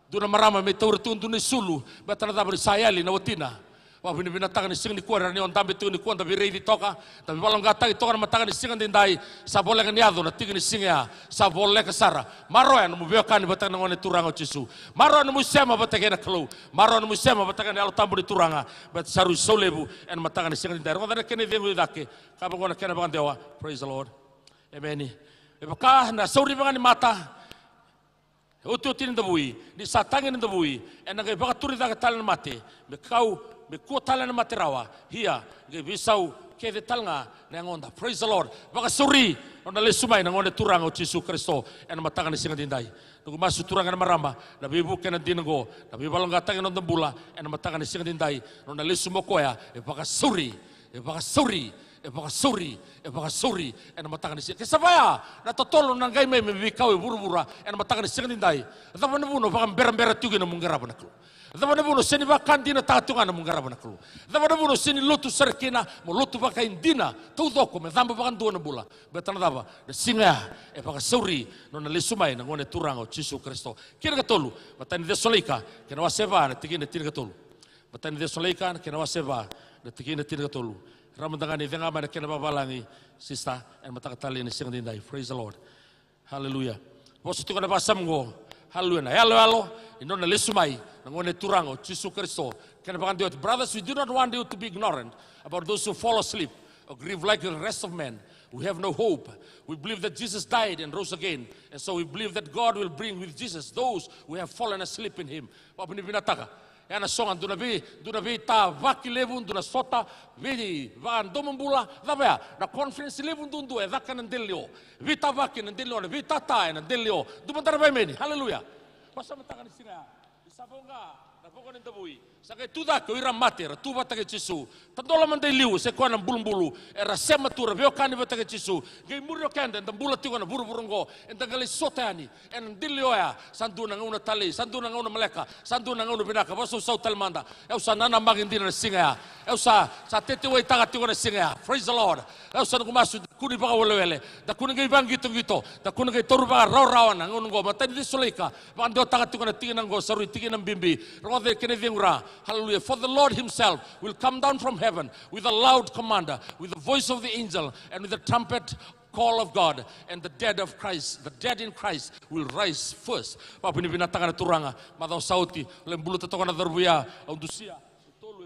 Dua na marama me taura tu dua na isulu. Baleta na cava, ni sa yali na watina. Vakavinavinakataka ni siga nikua, era ni o dabe tiko nikua, da veiraici toka, da veivakayaloqaqataki toka na mataka ni siga daidai. Sa voleka ni yaco na tiki ni siga ya, sa voleka sara. Maroroya nomu veiwekani vata kei na Gone Turaga o Jisu. Maroroya nomu isema vata kei na Kalou. Maroroya nomu isema vata kei na Yalo Tabu ni Turaga. Baleta sa rui sau levu ena mataka ni siga daidai. Rogoca na kena icegu i cake. Ka vaqo na kena vakadewa. Praise the Lord. Emeni. Me vaka na sauriva ga ni mata. E otioti ni davui, ni sa tagi na davui, ena qai vakaturi cake tale na mate, me kau, me kua tale na mate rawa, ia, qai veisau kece tale ga na yagoda. Praise the Lord. Vakasauri, nona lesu mai na Gone Turaga o Jisu Karisito, ena mataka ni siga daidai. Noqu masu, turaga kei na marama, na veivuke ena dina oqo, na veivakayaloqaqataki ena noda bula, ena mataka ni siga daidai, nona lesu mai o koya, e vakasauri, e vakasauri, e vakasauri, e vakasauri, ena mataka ni siga. Ke sa vaya, na totolo na qai mai me veikau e vuravura, ena mataka ni siga daidai. Cava na vuna o vakaberabera tiko kina mo qarava na Kalou? Cava na vuna o sega ni vakadinataka tiko ga na mo qarava na Kalou? Cava na vuna o sega ni lotu sara kina, mo lotu vakaidina, taucoko, me caba vakadua na bula? Baleta na cava, na siga ya, e vakasauri, nona lesu mai, na Gone Turaga o Jisu Karisito. Kena ikatolu, matai ni Cesalonaika, kena wase va, na tikina tinikatolu. Matai ni Cesalonaika, na kena wase va, na tikina tinikatolu. Rawa mada ga ni cega mai na kena vavalagi, sister, ena mataka talei ni siga daidai. Praise the Lord. Hallelujah. Vosa tiko na vakasama oqo. Hallelujah. Na iyaloyalo ni nona lesu mai na Gone Turaga o Jisu Karisito. Kena vakadewa oti, brothers, we do not want you to be ignorant about those who fall asleep or grieve like the rest of men. We have no hope. We believe that Jesus died and rose again. And so we believe that God will bring with Jesus those who have fallen asleep in him. Vakavinavinakataka. Ya na soqo, dua na vei, dua na veitavaki levu, dua na sota, veivakadomobula, cava ya, na conference levu duadua e caka ena dela ni o. Veitavaki ena dela ni o, na veitata ena dela ni o. Dua mada na vaimeni, hallelujah. Vakasamataka ni siga ya. Ni sa vo ga na voko ni davui, sa qai tu cake o ira mate, era tu vata kei Jisu. Tadola mada i liu, se koya na bulubulu, era sema tu, era veiwekani vata kei Jisu. Qai muri o keda, eda bula tiko ena vuravura oqo, eda qai lai sota yani ena dela ni o ya. Sa dua na gauna talei, sa dua na gauna maleka, sa dua na gauna vinaka. Vakasausau tale mada. Au sa nanamaki dina na siga ya. Au sa, sa tetewaitaka tiko na siga ya. Praise the Lord. Au sa, noqu masu, da kua ni vakawelewele, da kua ni qai vaqitoqito, da kua ni qai taura vakarawarawa na gauna oqo. Matai ni Cesalonaika, vakadewataka tiko na tikina oqo, sa rui tikina bibi. Rogoca e kena icegu ra. Hallelujah. For the Lord himself will come down from heaven with a loud command, with the voice of the angel, and with the trumpet call of God, and the dead of Christ, the dead in Christ will rise first. Vakavinavinakataka na Turaga, macawa sa oti, lai buluta toka na cauravou ya, au dusia.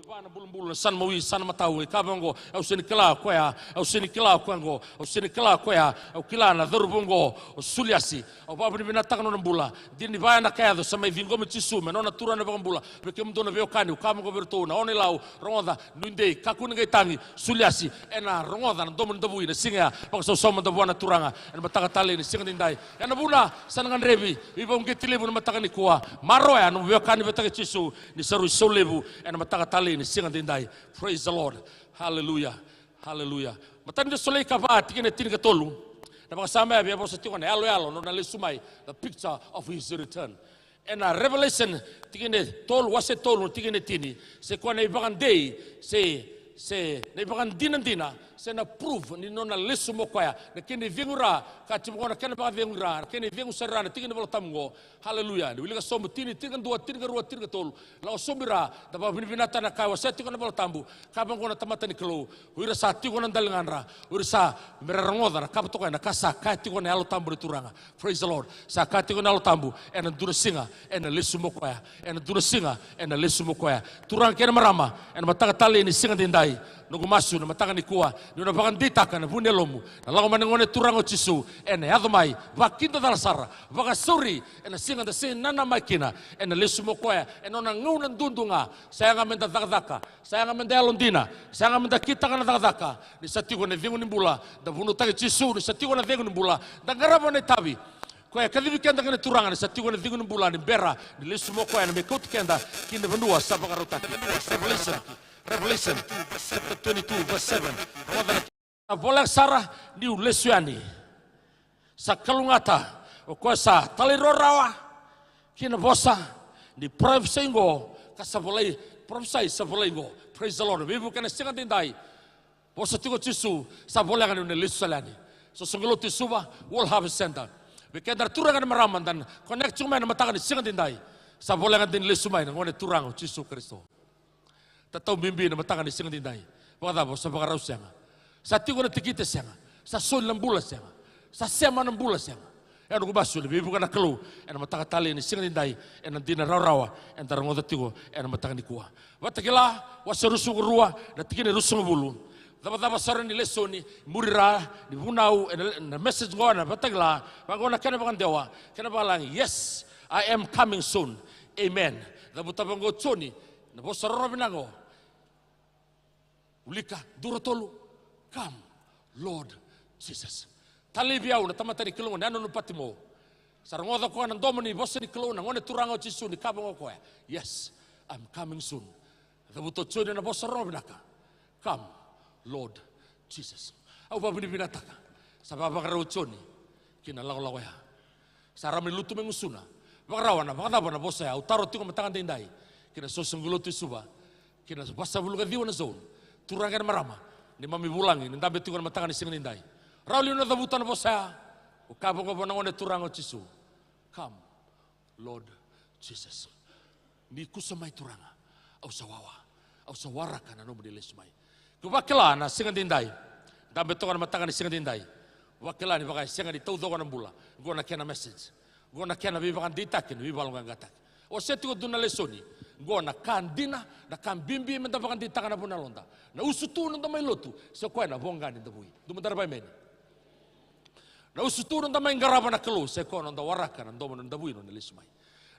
Va na bulubulu, na sana mawi, sana matau, e kaya vaqo: Au sega ni kila o koya, au sega ni kila o koya qo, au sega ni kila o koya. Au kila na cauravou qo, o Suliasi. Au vakavinavinakataka na nona bula. Dina ni va ena ka yaco, sa mai ciqomi Jisu me nona Turaga na iVakabula. Vei kemudou na veiwekani, au kaya vaqo vei iratou, na ono i Lau, rogoca, nuidei, kakua ni qai tagi. Suliasi ena rogoca na domo ni davui na siga ya. Vakasausau mada vua na Turaga ena mataka talei ni siga daidai. Ena vuna sa na gadrevi veivakauqeti levu na mataka nikua. Maroroya na nomu veiwekani vata kei Jisu, ni sa rui sau levu ena mataka talei ni siga daidai. Praise the Lord. Hallelujah. Hallelujah. Matai ni Tesaloniki va, tikina e tinikatolu. Na vakasama ya via vosa tiko na yaloyalo, nona lesu mai, the picture of his return. Ena Revelation tikina e tolu, wase tolu, tikina e tini, se koya na ivakadei, se, se na ivakadinadina, se na proof ni nona lesu mai o koya. Na kena icegu i ra, ka tiko qo na kena vakacegu i ra, na kena icegu sara i ra na tiki ni Vola Tabu qo. Hallelujah. Ni wilika sobu tini, tinikadua, tinikarua, tinikatolu. Lako sobu i ra, da vakavinavinakataka na ka e wasea tiko na Vola Tabu. Kaya vaqo na tamata ni Kalou, o ira sa tiko na daligadra, o ira sa, me ra rogoca na ka vata o koya, na ka sa kaya tiko na Yalo Tabu ni Turaga. Praise the Lord. Sa kaya tiko na Yalo Tabu, ena dua na siga ena lesu mai o koya. Ena dua na siga ena lesu mai o koya. Turaga kei na marama, ena mataka talei ni siga daidai, noqu masu na mataka nikua, ni o na vakadeitaka ena vu ni yalomu na lako mai na Gone Turaga o Jisu. Ena yaco mai vakidacala sara, vakasauri, ena siga da sega ni nanamaki kina. Ena lesu mai o koya ena nona gauna duadua ga. Sa yaga me da cakacaka, sa yaga me da yalodina, sa yaga me da kitaka na cakacaka. Ni sa tiko na icegu ni bula, da vunautaki Jisu. Ni sa tiko na icegu ni bula, da qarava na itavi. Koya e kacivi keda kina na Turaga, ni sa tiko na icegu ni bula, ni bera ni lesu mai o koya, ena mai kauti keda ki na vanua sa vakarautaki. Revelation, Revelation chapter twenty-two, verse seven. Rogoca na, sa voleka sara niu lesu yani. Sa kalougata o koya sa talairawarawa ki na vosa ni parofisai qo, ka sa volai, parofisai sa volai qo. Praise the Lord. Veivuke ena siga daidai. Vosa tiko o Jisu, sa voleka niu na lesu sara yani. Soqosoqo lotu i Suva, World Harvest Centre. Vei keda na turaga kei na marama da na connect tiko mai ena mataka ni siga daidai. Sa voleka ni lesu mai na Gone Turaga o Jisu Karisito. Tatau bibi na mataka ni siga daidai. Vakacava, o sa vakarau sega? Sa tiko na tikite sega? Sa soli na bula sega? Sa sema na bula sega? E noqu masu ni veivuke na Kalou ena mataka talei ni siga daidai, ena dina rawarawa eda rogoca tiko ena mataka nikua. Vakatakila, wase ruasagavulu ka rua, na tikina e ruasagavulu. Cavacava sara ni lesoni muri ra, ni vunau ena, na message qo na Vakatakila, vaqo na kena vakadewa, kena vakalagi: Yes, I am coming soon. Amen. Cavuta vaqo o Joni na vosa rorogo vinaka qo. Wilika, dua, rua, tolu. Come, Lord Jesus. Talei vei au na tamata ni Kalou, na yanuyanu o Patimo. Sa rogoca o koya na domo ni vosa ni Kalou, na Gone Turaga o Jisu ni kaya vaqo o koya: Yes, I'm coming soon. Cavuta o Joni na vosa rorogo vinaka: Come, Lord Jesus. Au vakavinavinakataka sa vakavakarau o Joni ki na lakolako ya. Sa rawa me lutu mai gusuna. Vakarawa na, vakacava na vosa ya? Au taro tiko mataka daidai ki na soqosoqo lotu i Suva, ki na vasagavulu ka ciwa na zone. Turaga kei na marama, neimami vulagi ni dabe tiko na mataka ni siga daidai, rawa li o na cavuta na vosa ya? O kaya vaqo vua na Gone Turaga o Jisu: Come, Lord Jesus. Ni kusa mai, Turaga. Au sa wawa. Au sa waraka na nomuni lesu mai. Ke o vakila na siga daidai, dabe toka na mataka ni siga daidai, vakila ni vaka e sega ni taucoko na bula. Qo na kena message. Qo na kena veivakadeitaki, na veivakaloqaqataki. O se tiko dua na lesoni. Qo na ka dina, na ka bibi me da vakadeitaka na vanua yaloda. Na usutu ni noda mai lotu, se koya na voqa ni davui. Dua mada na vaimeni. Na usutu ni noda mai qarava na Kalou, se koya na noda waraka na domo ni davui, nona lesu mai.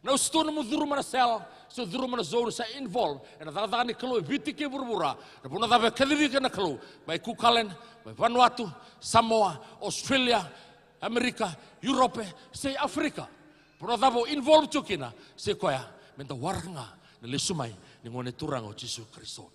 Na usutu ni nomu curuma na cell, se curuma na zone, se involve ena cakacaka ni Kalou e Viti kei vuravura. Na vanua cava e kacivi kina na Kalou, mai Cook Island, mai Vanuatu, Samoa, Australia, Amerika, Europe, se Africa. Vanua cava o involve tiko kina, se koya, me da waraka ga na lesu mai ni Gone Turaga o Jisu Karisito.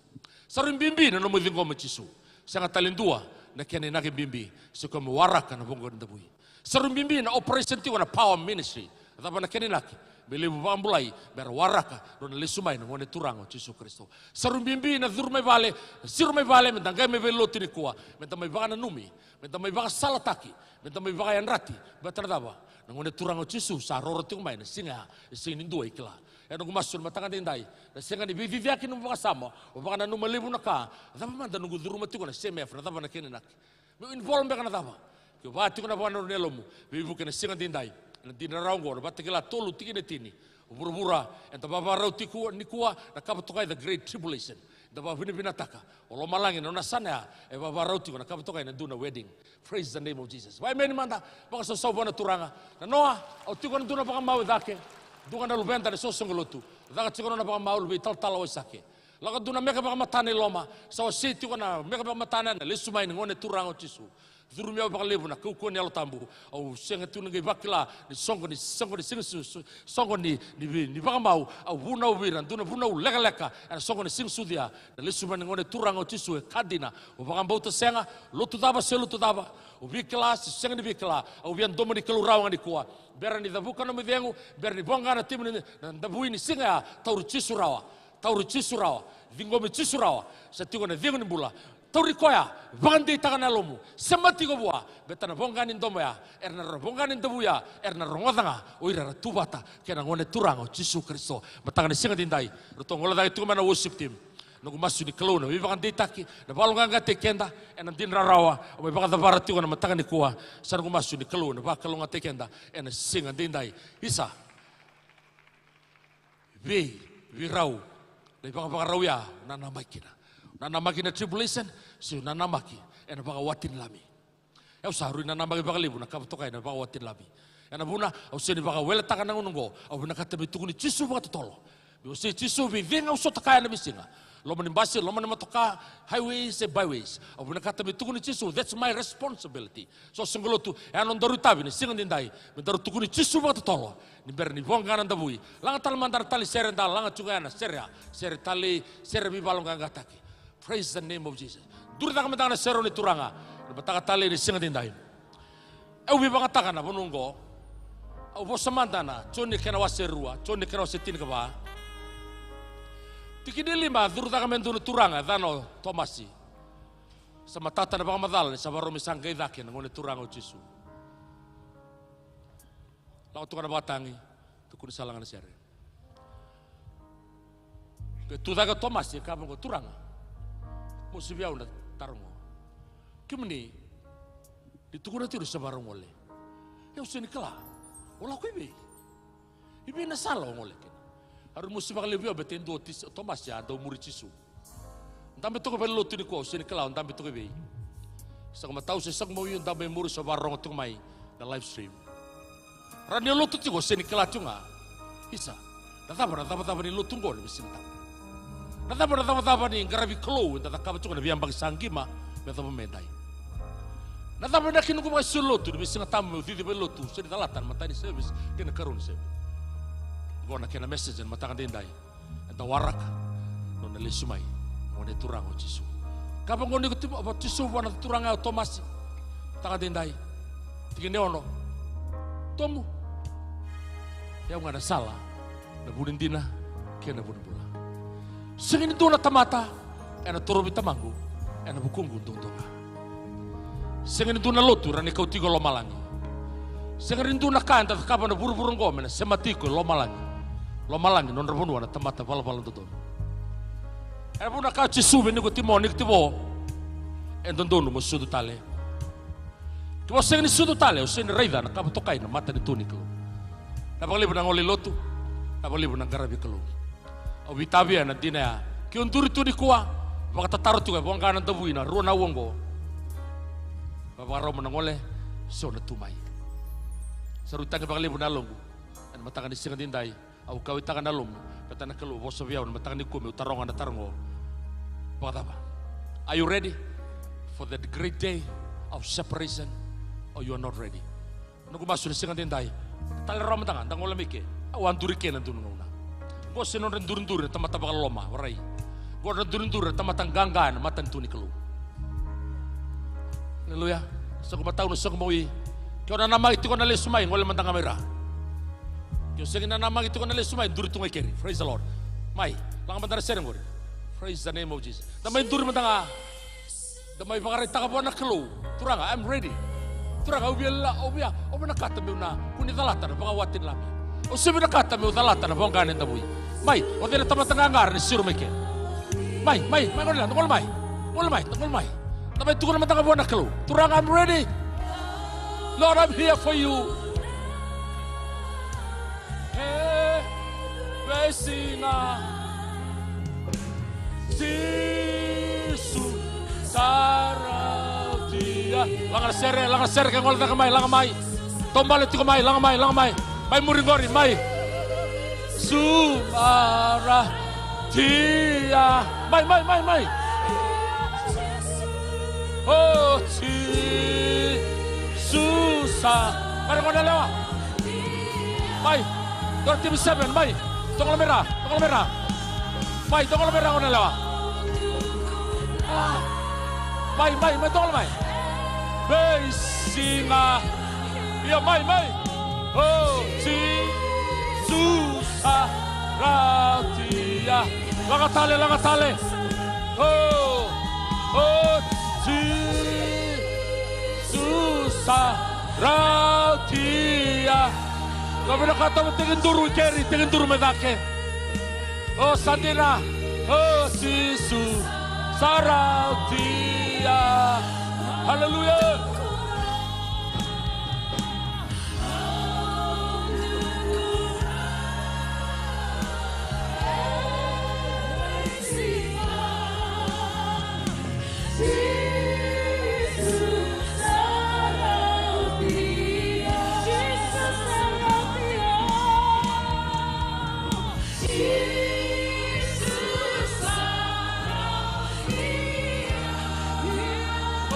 Sa rui bibi na nomu ciqoma Jisu. Sega tale dua na kena inaki bibi, se koya me waraka na voqa ni davui. Sa rui bibi na operation tiko na power ministry. Cava na kena inaki? Me levu vakabulai, me ra waraka na nona lesu mai na Gone Turaga o Jisu Karisito. Sa rui bibi na curu mai vale, na siro mai vale, me da qai mai veilotu nikua, me da mai vakananumi, me da mai vakasalataki, me da mai vakayadrati. Baleta na cava? Na Gone Turaga o Jisu sa roro tiko mai na siga ya, e sega ni dua e kila. E noqu masu na mataka daidai, na sega ni veiciciyaki nomu vakasama, o vakananuma levu na ka. Cava mada noqu curuma tiko na C M F, na cava na kena inaki? Meu involve beka na cava? Ke o vaka tiko na vakananuma ni yalomu, veivuke na siga daidai, ena dina rawa oqo, na Vakatakila tolu tikina e tini. O vuravura eda vakavakarau tiko nikua, na ka vakatokai the great tribulation. Da vakavinavinakataka o lomalagi na nona yasana ya, e vakavakarau tiko na ka vakatokai na dua na wedding. Praise the name of Jesus. Vaimeni mada, vakasausau vua na Turaga. Nanoa, au tiko ena dua na vakamau e cake. Dua ga na luveda na soqosoqo lotu. Caka tiko na nona vakamau, luvei talatala o Aisake. Lako dua na meke vakamatana i loma. Sa wasei tiko na meke vakamatana na lesu mai ni Gone Turaga o Jisu. Curumi au vakalevu na kaukauwa ni Yalo Tabu. Au sega tu ni qai vakila ni soqo ni, soqo ni siga su-, su-, soqo ni, ni vi-, ni vakamau. Au vunau vei ira, dua na vunau lekaleka ena soqo ni siga sucu ya. Na lesu mai ni Gone Turaga o Jisu e ka dina. O vakabauta sega, lotu cava se lotu cava. O via kila se sega ni via kila. Au via domo ni Kalou rawa ga nikua. Bera ni cavuka nomu icegu, bera ni voqa na timi ni, na davui ni siga ya, tauri Jisu rawa. Tauri Jisu rawa, ciqomi Jisu rawa, sa tiko na cegu ni bula. Tauri koya, vakadeitaka na yalomu, sema tiko vua, baleta na voqa ni domo ya, era na ro-, voqa ni davui ya, era na rogoca ga o ira era tu vata kei na Gone Turaga o Jisu Karisito. Mataka ni siga edaidai, ratou gole cake tiko mai na worship team. Noqu masu ni Kalou na veivakadeitaki, na vakalougatataki keda ena dina rarawa, au mai vakacavara tiko na mataka nikua. Sa noqu masu ni Kalou na vakalougatataki keda ena siga edaidai. Isa. Vei, vei rau na ivakavakarau ya o nanamaki kina? O nanamaki na tribulation, se o nanamaki ena vakawati ni Lami? Au sa rui nanamaki vakalevu na ka vakatokai na vakawati ni Lami. Ena vuna, au sega ni vakaweletaka na gauna oqo, au vinakata me tukuni Jisu vakatotolo. Me wasei Jisu vei cei ga au sota kaya ena veisiga. Loma ni basi, loma ni motoka, highways and byways. Au vinakata me tukuni Jisu, that's my responsibility. Soqosoqo lotu, e a nodaru itavi ni siga edaidai, me daru tukuni Jisu vakatotolo, ni bera ni voqa na davui. Laga tale mada na tali sere da laga tiko ya na sere ya, sere talei, sere veivakalougatataki. Praise the name of Jesus. Duri cake mada ga na sere ni Turaga, na mataka talei ni siga edaidai. Au veivagataka na vanua oqo, au vosa mada na Joni kena wase rua, Joni kena wase tinikava. Tikina e lima, curu cake me dua na turaga, yacana o Tomasi. Sa matata na vakamacala ni sa vakarau me sa qai cake na Gone Turaga o Jisu. Lako tu ga na vakatagi, tukuni sa laga na sere. Ke tu cake o Tomasi, e kaya vaqo, Turaga, mosi vei au na taro qo. Kemuni, ni tukuna tiko ni sa vakarau gole. Ia au sega ni kila, o lako i vei? I vei na sala o gole kina? A rui mosi vakalevu vei au baleta e dua o Tis-, o Tomasi a dau muri Jisu. Dabe toka i valenilotu nikua, au sega ni kila o dabe toka i vei. Sa ko matau se sa ko mau, io, dabe e muri, sa vakarorogo tiko mai na live stream. Rawa ni o lotu tiko, o sega ni kila tiko ga. Isa, na cava na cavacava ni lotu oqo ena veisiga tabu? Na cava na cavacava ni qaravi Kalou eda cakava tiko ena veiyabaki sa qima me yacova mai edai? Na cava na kena noqu vakaisulu lotu ena veisiga tabu, meu cici valenilotu, sega ni calata na imatai ni service kei na ikarua ni service? Oqo na kena message ena mataka edaidai. Eda waraka na nona lesu mai na Gone Turaga o Jisu. Kaya vaqo o Nikotimo, o Jisu vua na turaga o Tomasi, mataka edaidai, tikina e ono: Tomu, o yau ga na sala, na vu ni dina kei na vu ni bula. Sega ni dua na tamata ena torovi Tamaqu ena vukuqu duadua ga. Sega ni dua na lotu e rawa ni kauti iko i lomalagi. Sega ni dua na ka eda cakava ena vuravura oqo me na semati iko i lomalagi. Lomalagi na nodra vanua na tamata valavala dodonu. Ena vuna kaya o Jisu vei Nikotimo, Nikotimo, e dodonu mo sucu tale. Ke o sega ni sucu tale, o sega ni raica na ka vakatokai na matanitu ni Kalou. Vinaka vakalevu na gole i lotu, vinaka vakalevu na qaravi Kalou. Au veitavia na dina ya. Ke o duri tu nikua, vakatataro tiko e voqa na davui na rua na aua oqo. Vavakarau mo na gole se o na tu mai. Sa rui tagi vakalevu na yaloqu ena mataka ni siga edaidai. Au kauwaitaka na yalomu, baleta na Kalou vosa vei au ena mataka nikua meu taroga na taro oqo. Vakacava? Are you ready for that great day of separation, or you are not ready? Noqu masu ni siga edaidai, tale rawa mada ga da gole mai ke. Au a duri ke ena dua na gauna. Qo se nodra duriduri na tamata vakaloloma, warai. Qo na duriduri na tamata qaqa ena matanitu ni Kalou. Aleluya. Sa ko matau na sa ko maui. Ke o nanamaki tiko na lesu mai, gole mada ga mai ra. Ke o sega ni nanamaki tiko na lesu mai, duri tu ga i keri. Praise the Lord. Mai, laga mada na sere qori. Praise the name of Jesus. Da mai duri mada ga. Da mai vakaraitaka vua na Kalou, Turaga, I'm ready. Turaga, au via la, au via, au vinakata meu na kua ni calata na vakawati ni Lami. Au se vinakata meu calata na voqa ni davui. Mai, o cei na tamata qaqa e rawa ni siro mai ke? Mai, mai, mai, gole, gole mai. Gole mai, gole mai. Da mai tukuna mada ga vua na Kalou, Turaga, I'm ready. Lord, I'm here for you. Hey, facing up. Jisu sa rauti au. Laga na sere, laga na sere, ke gole cake mai, laga mai. Taubale tiko mai, laga mai, laga mai. Mai muri qori, mai. Jisu sa rauti au. Mai, mai, mai, mai. O Jisu sa. Mai ra gone yalewa. Mai. Dua na timi seven, mai. Dou gole mai ra, dou gole mai ra. Mai, dou gole mai ra gone yalewa. Mai, mai, mai, dou gole mai. Veisiga. Ia, mai, mai. O Jisu sa rauti au. Laga tale, laga tale. O, o Jisu sa rauti au. Ka vinakata mo tekiduru i keri, tekiduru mai cake. O sa dina. O Jisu sa rauti au. Haleluya.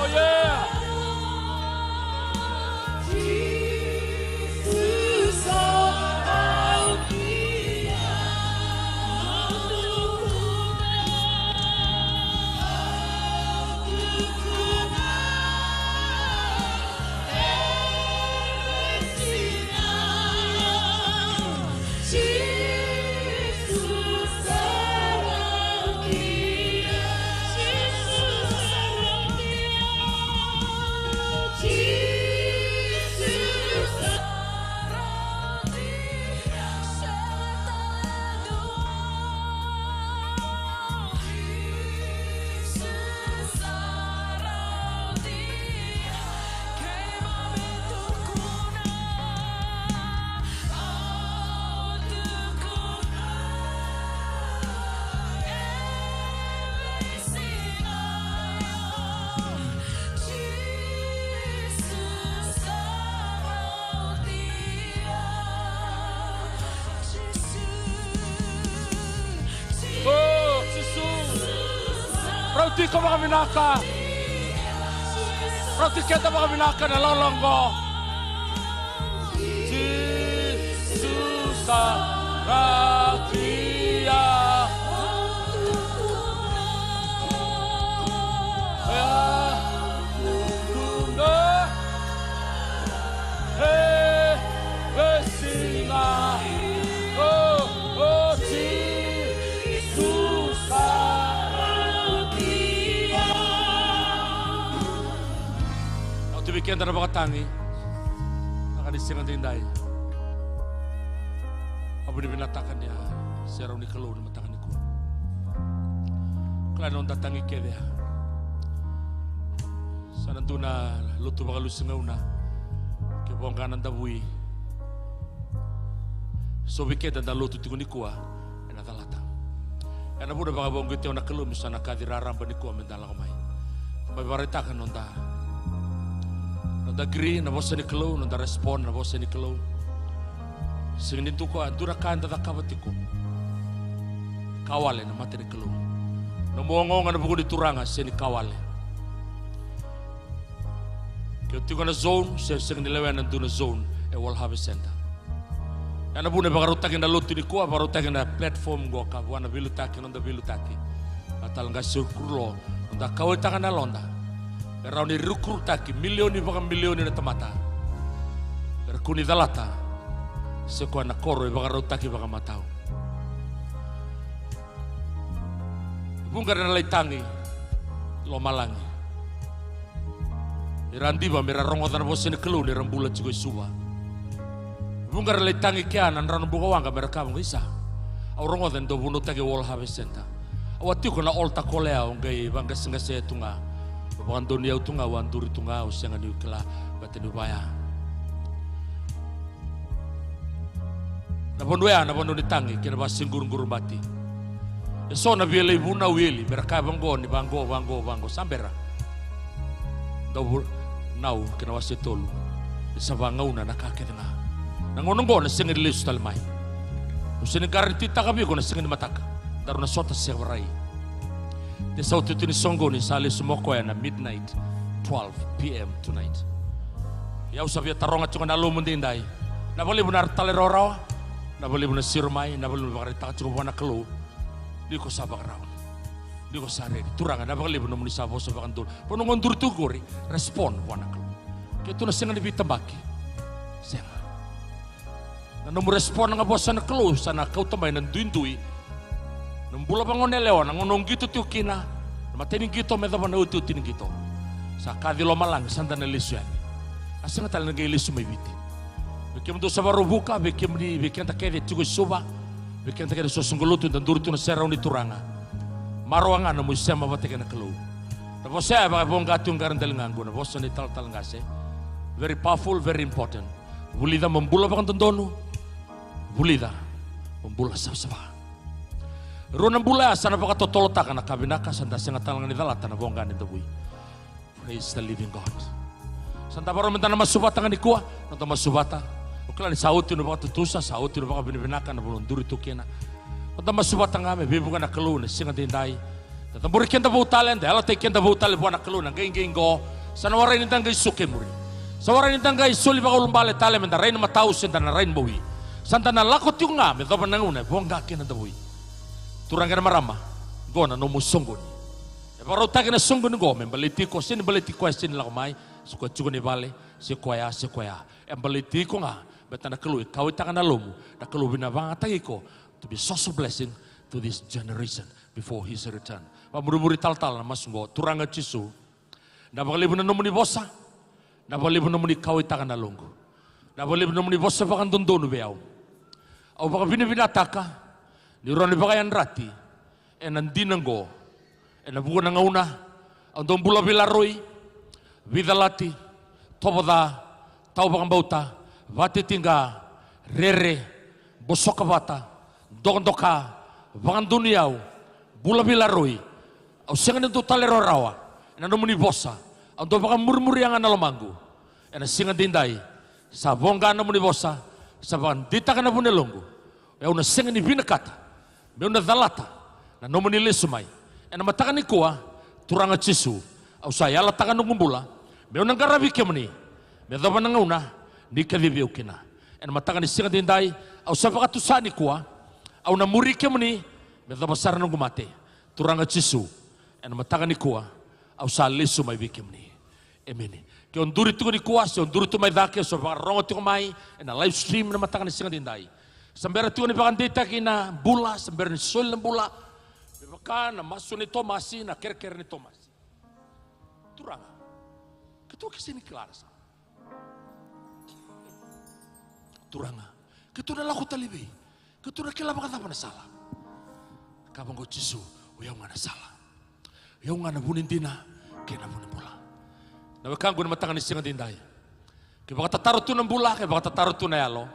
Oh, yeah. O Jisu. Rauti iko vakavinaka. Rauti keda vakavinaka na lalaga oqo. Jisu sa rauti au. Ia. Tukuna. E, e, sina. O, o, Jisu sa rauti au. Au tu vei keda na vakatagi. Taka ni siga daidai. Au vinavinakataka ni a serau ni Kalou na mataka nikua. Kila ni noda tagi kece ya. Sa na dua na lotu vakalusi gauna. Ke voqa na davui. So vei keda da lotu tiko nikua, ena calata. Ena vuna vakavoqi tiko na Kalou me sa na kaci raraba nikua me da lako mai. Mai vakaraitaka na noda, noda agree na vosa ni Kalou, noda respond na vosa ni Kalou. Sega ni dua, dua na ka eda cakava tiko. Ka wale na mata ni Kalou. Nomu ogaoga ena vuku ni Turaga, sega ni ka wale. Ke o tiko na zone, se sega ni lewena na dua na zone, e World Harvest Centre. Ena vuna e vakarautaki na lotu nikua, vakarautaki na platform qo ka vua na veiliutaki, noda veiliutaki. A tale qai Sir Kurlo, noda kauwaitaka na yaloda. E rawa ni recruit-taki milioni vakamilioni na tamata. Era kua ni calata. Se koya na koro e vakarautaki vakamatau. Vuqa era na lai tagi lomalagi. Era diva me ra rogoca na vosa ni Kalou ni ra bula tiko e Suva. Vuqa era lai tagi kea na drau na buka waqa me ra kaya vaqo, isa, au rogoca ni dau vunautaki e World Harvest Centre. Au a tiko na altar call ya, au qai vaqaseqase tu ga. Au vakadonui au tu ga, au a duri tu ga, au sega niu kila baleta niu vaya. Na vanua ya na vanua ni tagi kei na vakasigurugurumati. E so na via lai vunau i eli, me ra kaya vaqo ni vaqo, vaqo, vaqo, sa bera. Dau vunau kei na wase tolu. E sa vagauna na ka kece ga. Na gauna oqo na sega ni lesu tale mai. Au sega ni guarantee-taka vei iko na sega ni mataka. Daru na sota se varai. De sa iotioti ni soqoni sa lesu mai o koya na midnight, twelve p.m. tonight. Ia au sa via taroga tiko na yalomu daidai. Na vakalevu na ra talairawarawa. Na vakalevu na siro mai, na vakalevu na vakaraitaka tiko vua na Kalou. Ni ko sa vakarau. Ni ko sa ready. Turaga, na vakalevu nomuni sa vosa vakadodonu. Vanua ga o duri tu qori, respond vua na Kalou. Ke tu na sega ni veitabaki. Sega. Na nomu respond ga vosa na Kalou, sa na kauta mai na duidui. Na bula vagone yalewa, na gauna o qito tiko kina, na matai ni qito me yacova na iotioti ni qito. Sa kaci lomalagi, sa da na lesu yani. A sega tale na qai lesu mai Viti. Vei kemudou sa vakarau vuka, vei kemuni, vei keda kece tiko i Suva, vei keda kece soqosoqo lotu, da duri tu na serau ni Turaga. Maroroya ga nomu isema vata kei na Kalou. Na vosa ya e vakavoqa tiko qara daliga qo, na vosa ni talatala qase. Very powerful, very important. Vulica mo bula vakadodonu. Vulica mo bula savasava. Rua na bula ya sa na vakatotolotaka na ka vinaka, sa da sega tale ga ni calata na voqa ni davui. Praise the living God. Sa da vakarau me da na masu vata ga nikua, na noda masu vata. O kila ni sa oti na vakatutusa, sa oti na vakavinavinaka, na vanua duri tu kina. Na noda masu vata ga me veivuke na Kalou na siga daidai. Da cabori keda vou tale, da yalataki keda vou tale vua na Kalou na qaiqai qo. Sa na warai ni da qai suka i muri. Sa warai ni da qai soli vakaulubale tale me da rai na matau se da na rai na mawi. Sa da na lako tiko ga me yacova na gauna e voqa kina na davui. Turaga kei na marama, qo na nomu soqoni. E vakarautaki na soqoni qo me baleti iko, se ni baleti koya se ni lako mai, se koya tiko ni vale, se koya, se koya. E baleti iko ga, baleta na Kalou e kauwaitaka na yalomu, na Kalou vinakataki iko to be source of blessing to this generation before his return. Vakamurimuri talatala na masu qo, Turaga Jisu. Na vakalevu na nomuni vosa, na vakalevu na nomuni kauwaitaka na yaloqu. Na vakalevu na nomuni vosa vakadodonu vei au. Au vakavinavinakataka ni rawa ni vakayadrati ena dina qo, ena vuku na gauna au dau bula veilaroi, veicalati, tovo ca, tau vakabauta, vatitiqa, rere, bosoka vata, dokadoka, vakadonui au, bula veilaroi. Au sega ni dau talairawarawa ena nomuni vosa. Au dau vakamurimuria ga na lomaqu. Ena siga daidai, sa voqa na nomuni vosa, sa vakadeitaka na vu ni yaloqu. Au na sega ni vinakata meu na calata na nomuni lesu mai. Ena mataka nikua, Turaga Jisu, au sa yalataka noqu bula meu na qaravi kemuni me yacova na gauna ni kacivi au kina. Ena mataka ni siga daidai, au sa vakatusa nikua, au na muri kemuni me yacova sara noqu mate. Turaga Jisu, ena mataka nikua, au sa lesu mai vei kemuni. Emeni. Ke o duri tiko nikua, se o duri tu mai cake, se o vakarorogo tiko mai ena live stream na mataka ni siga daidai. Sa bera tiko ni vakadeitaki na bula, sa bera ni soli na bula. Me vaka na masu ni Tomasi, na kerekere ni Tomasi. Turaga, keitou ke sega ni kila na sala. Turaga, keitou na lako tale i vei? Keitou na kila vakacava na sala? Kaya vaqo o Jisu, o yau ga na sala. O yau ga na vu ni dina kei na vu ni bula. Na wekaqu, ena mataka ni siga daidai, ke vakatataro tu na bula, ke vakatataro tu na yalo,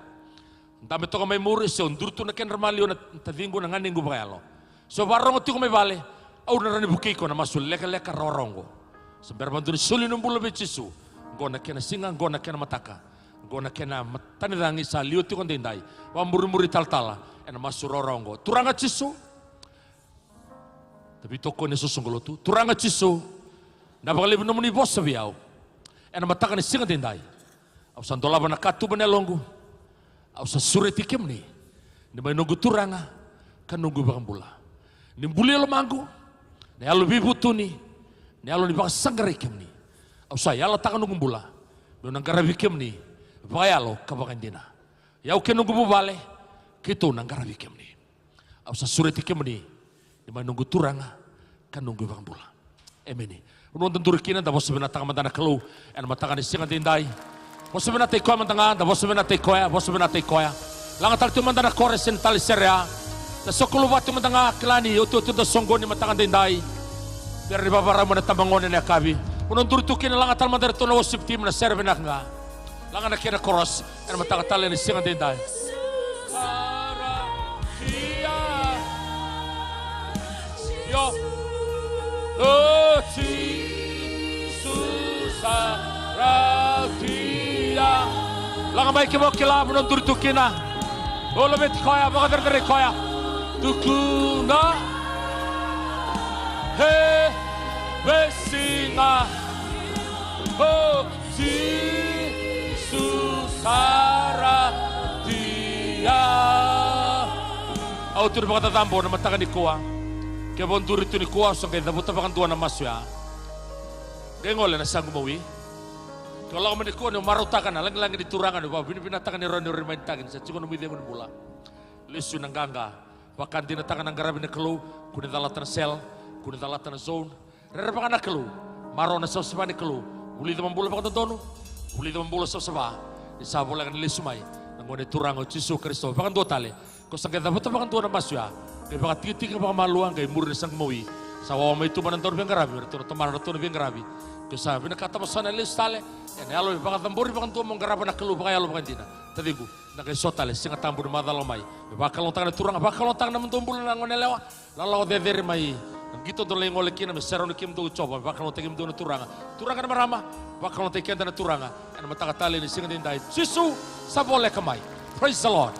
dabe toka mai muri, se o duri tu na kedra maliwa na taciqu, na ganequ vakayalo, se o vakarorogo tiko mai vale, au na rawa ni vukei iko na masu lekaleka rawarawa oqo. Sa bera vakadua ni soli nomu bula vei Jisu. Qo na kena siga, qo na kena mataka, qo na kena matanicagi, sa liwa tiko daidai. Vakamurimuri talatala ena masu rawarawa oqo. Turaga Jisu, da veitokoni e soqosoqo lotu. Turaga Jisu, na vakalevu nomuni vosa vei au ena mataka ni siga daidai. Au sa dolava na katuba ni yaloqu. Au sa sureti kemuni ni mai noqu Turaga ka noqu iVakabula. Ni bulia lomaqu na yalo veivutuni, na yalo ni vakasaqarai kemuni. Au sa yalataka noqu bula meu na qaravi kemuni vakayalo ka vakaidina. O yau kei noqu vuvale, keitou na qaravi kemuni. Au sa sureti kemuni ni mai noqu Turaga ka noqu iVakabula. Emeni. Vanua da duri kina, da vosa vinakataka mada na Kalou ena mataka ni siga daidai. Vosa vinakata i koya mada ga, da vosa vinakata i koya, vosa vinakata i koya. Laga tale tu mada na koresi ena tali sere ya. Da sokalou vata tu mada ga, kila ni otioti da soqoni mataka daidai. Bera ni vavarau mai na tabagone ena yakavi. Vanua da duri tu kina, laga tale mada iratou na worship team na sere vinaka ga. Laga na kena koresi ena mataka tale ni siga daidai. O Jisu sa rautia. Laga mai ke mo kila mo na duri tu kina. O laveti koya, vakacerecerei koya. Tukuna. He vesiga. O Jisu sa rautia. Au tu ni vakacacabo na mataka nikua. Ke vakaduri tu nikua, au sa qai cavuta vakadua na masu ya. Qai gole na saqu mawi. Ke o lako mai nikua ni o marautaka na lagilagi ni Turaga, ni o vakavinavinakataka ni rawa ni o raimainitaki ni sa tiko na nomu icegu ni bula. Lesu ina qaqa. Vakadinataka na qaravi na Kalou. Kua ni calata na cell. Kua ni calata na zone. Rerevaka na Kalou. Maroroya na savasava ni Kalou. Vulica mo bula vakadodonu. Vulica mo bula savasava. Ni sa voleka ni lesu mai na Gone Turaga o Jisu Karisito. Vakadua tale. Ko sa qai cavuta vakadua na masu ya. Qai vakatikitiki vakamalua, qai muri na saqu mawi. Sa wawa mai tu mai na dauniveiqaravi, ratou na tamara, ratou na veiqaravi. Ko sa vinakata mo sa na lesu tale. Ena yalo e vakacabori vakadua mo qarava na Kalou vakayalo vakadina. Taciqu, na qai so tale, Siga Tabu ni macala mai. Me vakalougatataka na Turaga, vakalougatataka na nomudou bula na goneyalewa. Lako cecere mai na qito dou lai gole kina, me serauni kemudou o Jiova, me vakalougatataki kemudou na Turaga. Turaga na marama, vakalougatataki keda na Turaga. Ena mataka talei ni siga daidai, Jisu sa voleka mai. Praise the Lord.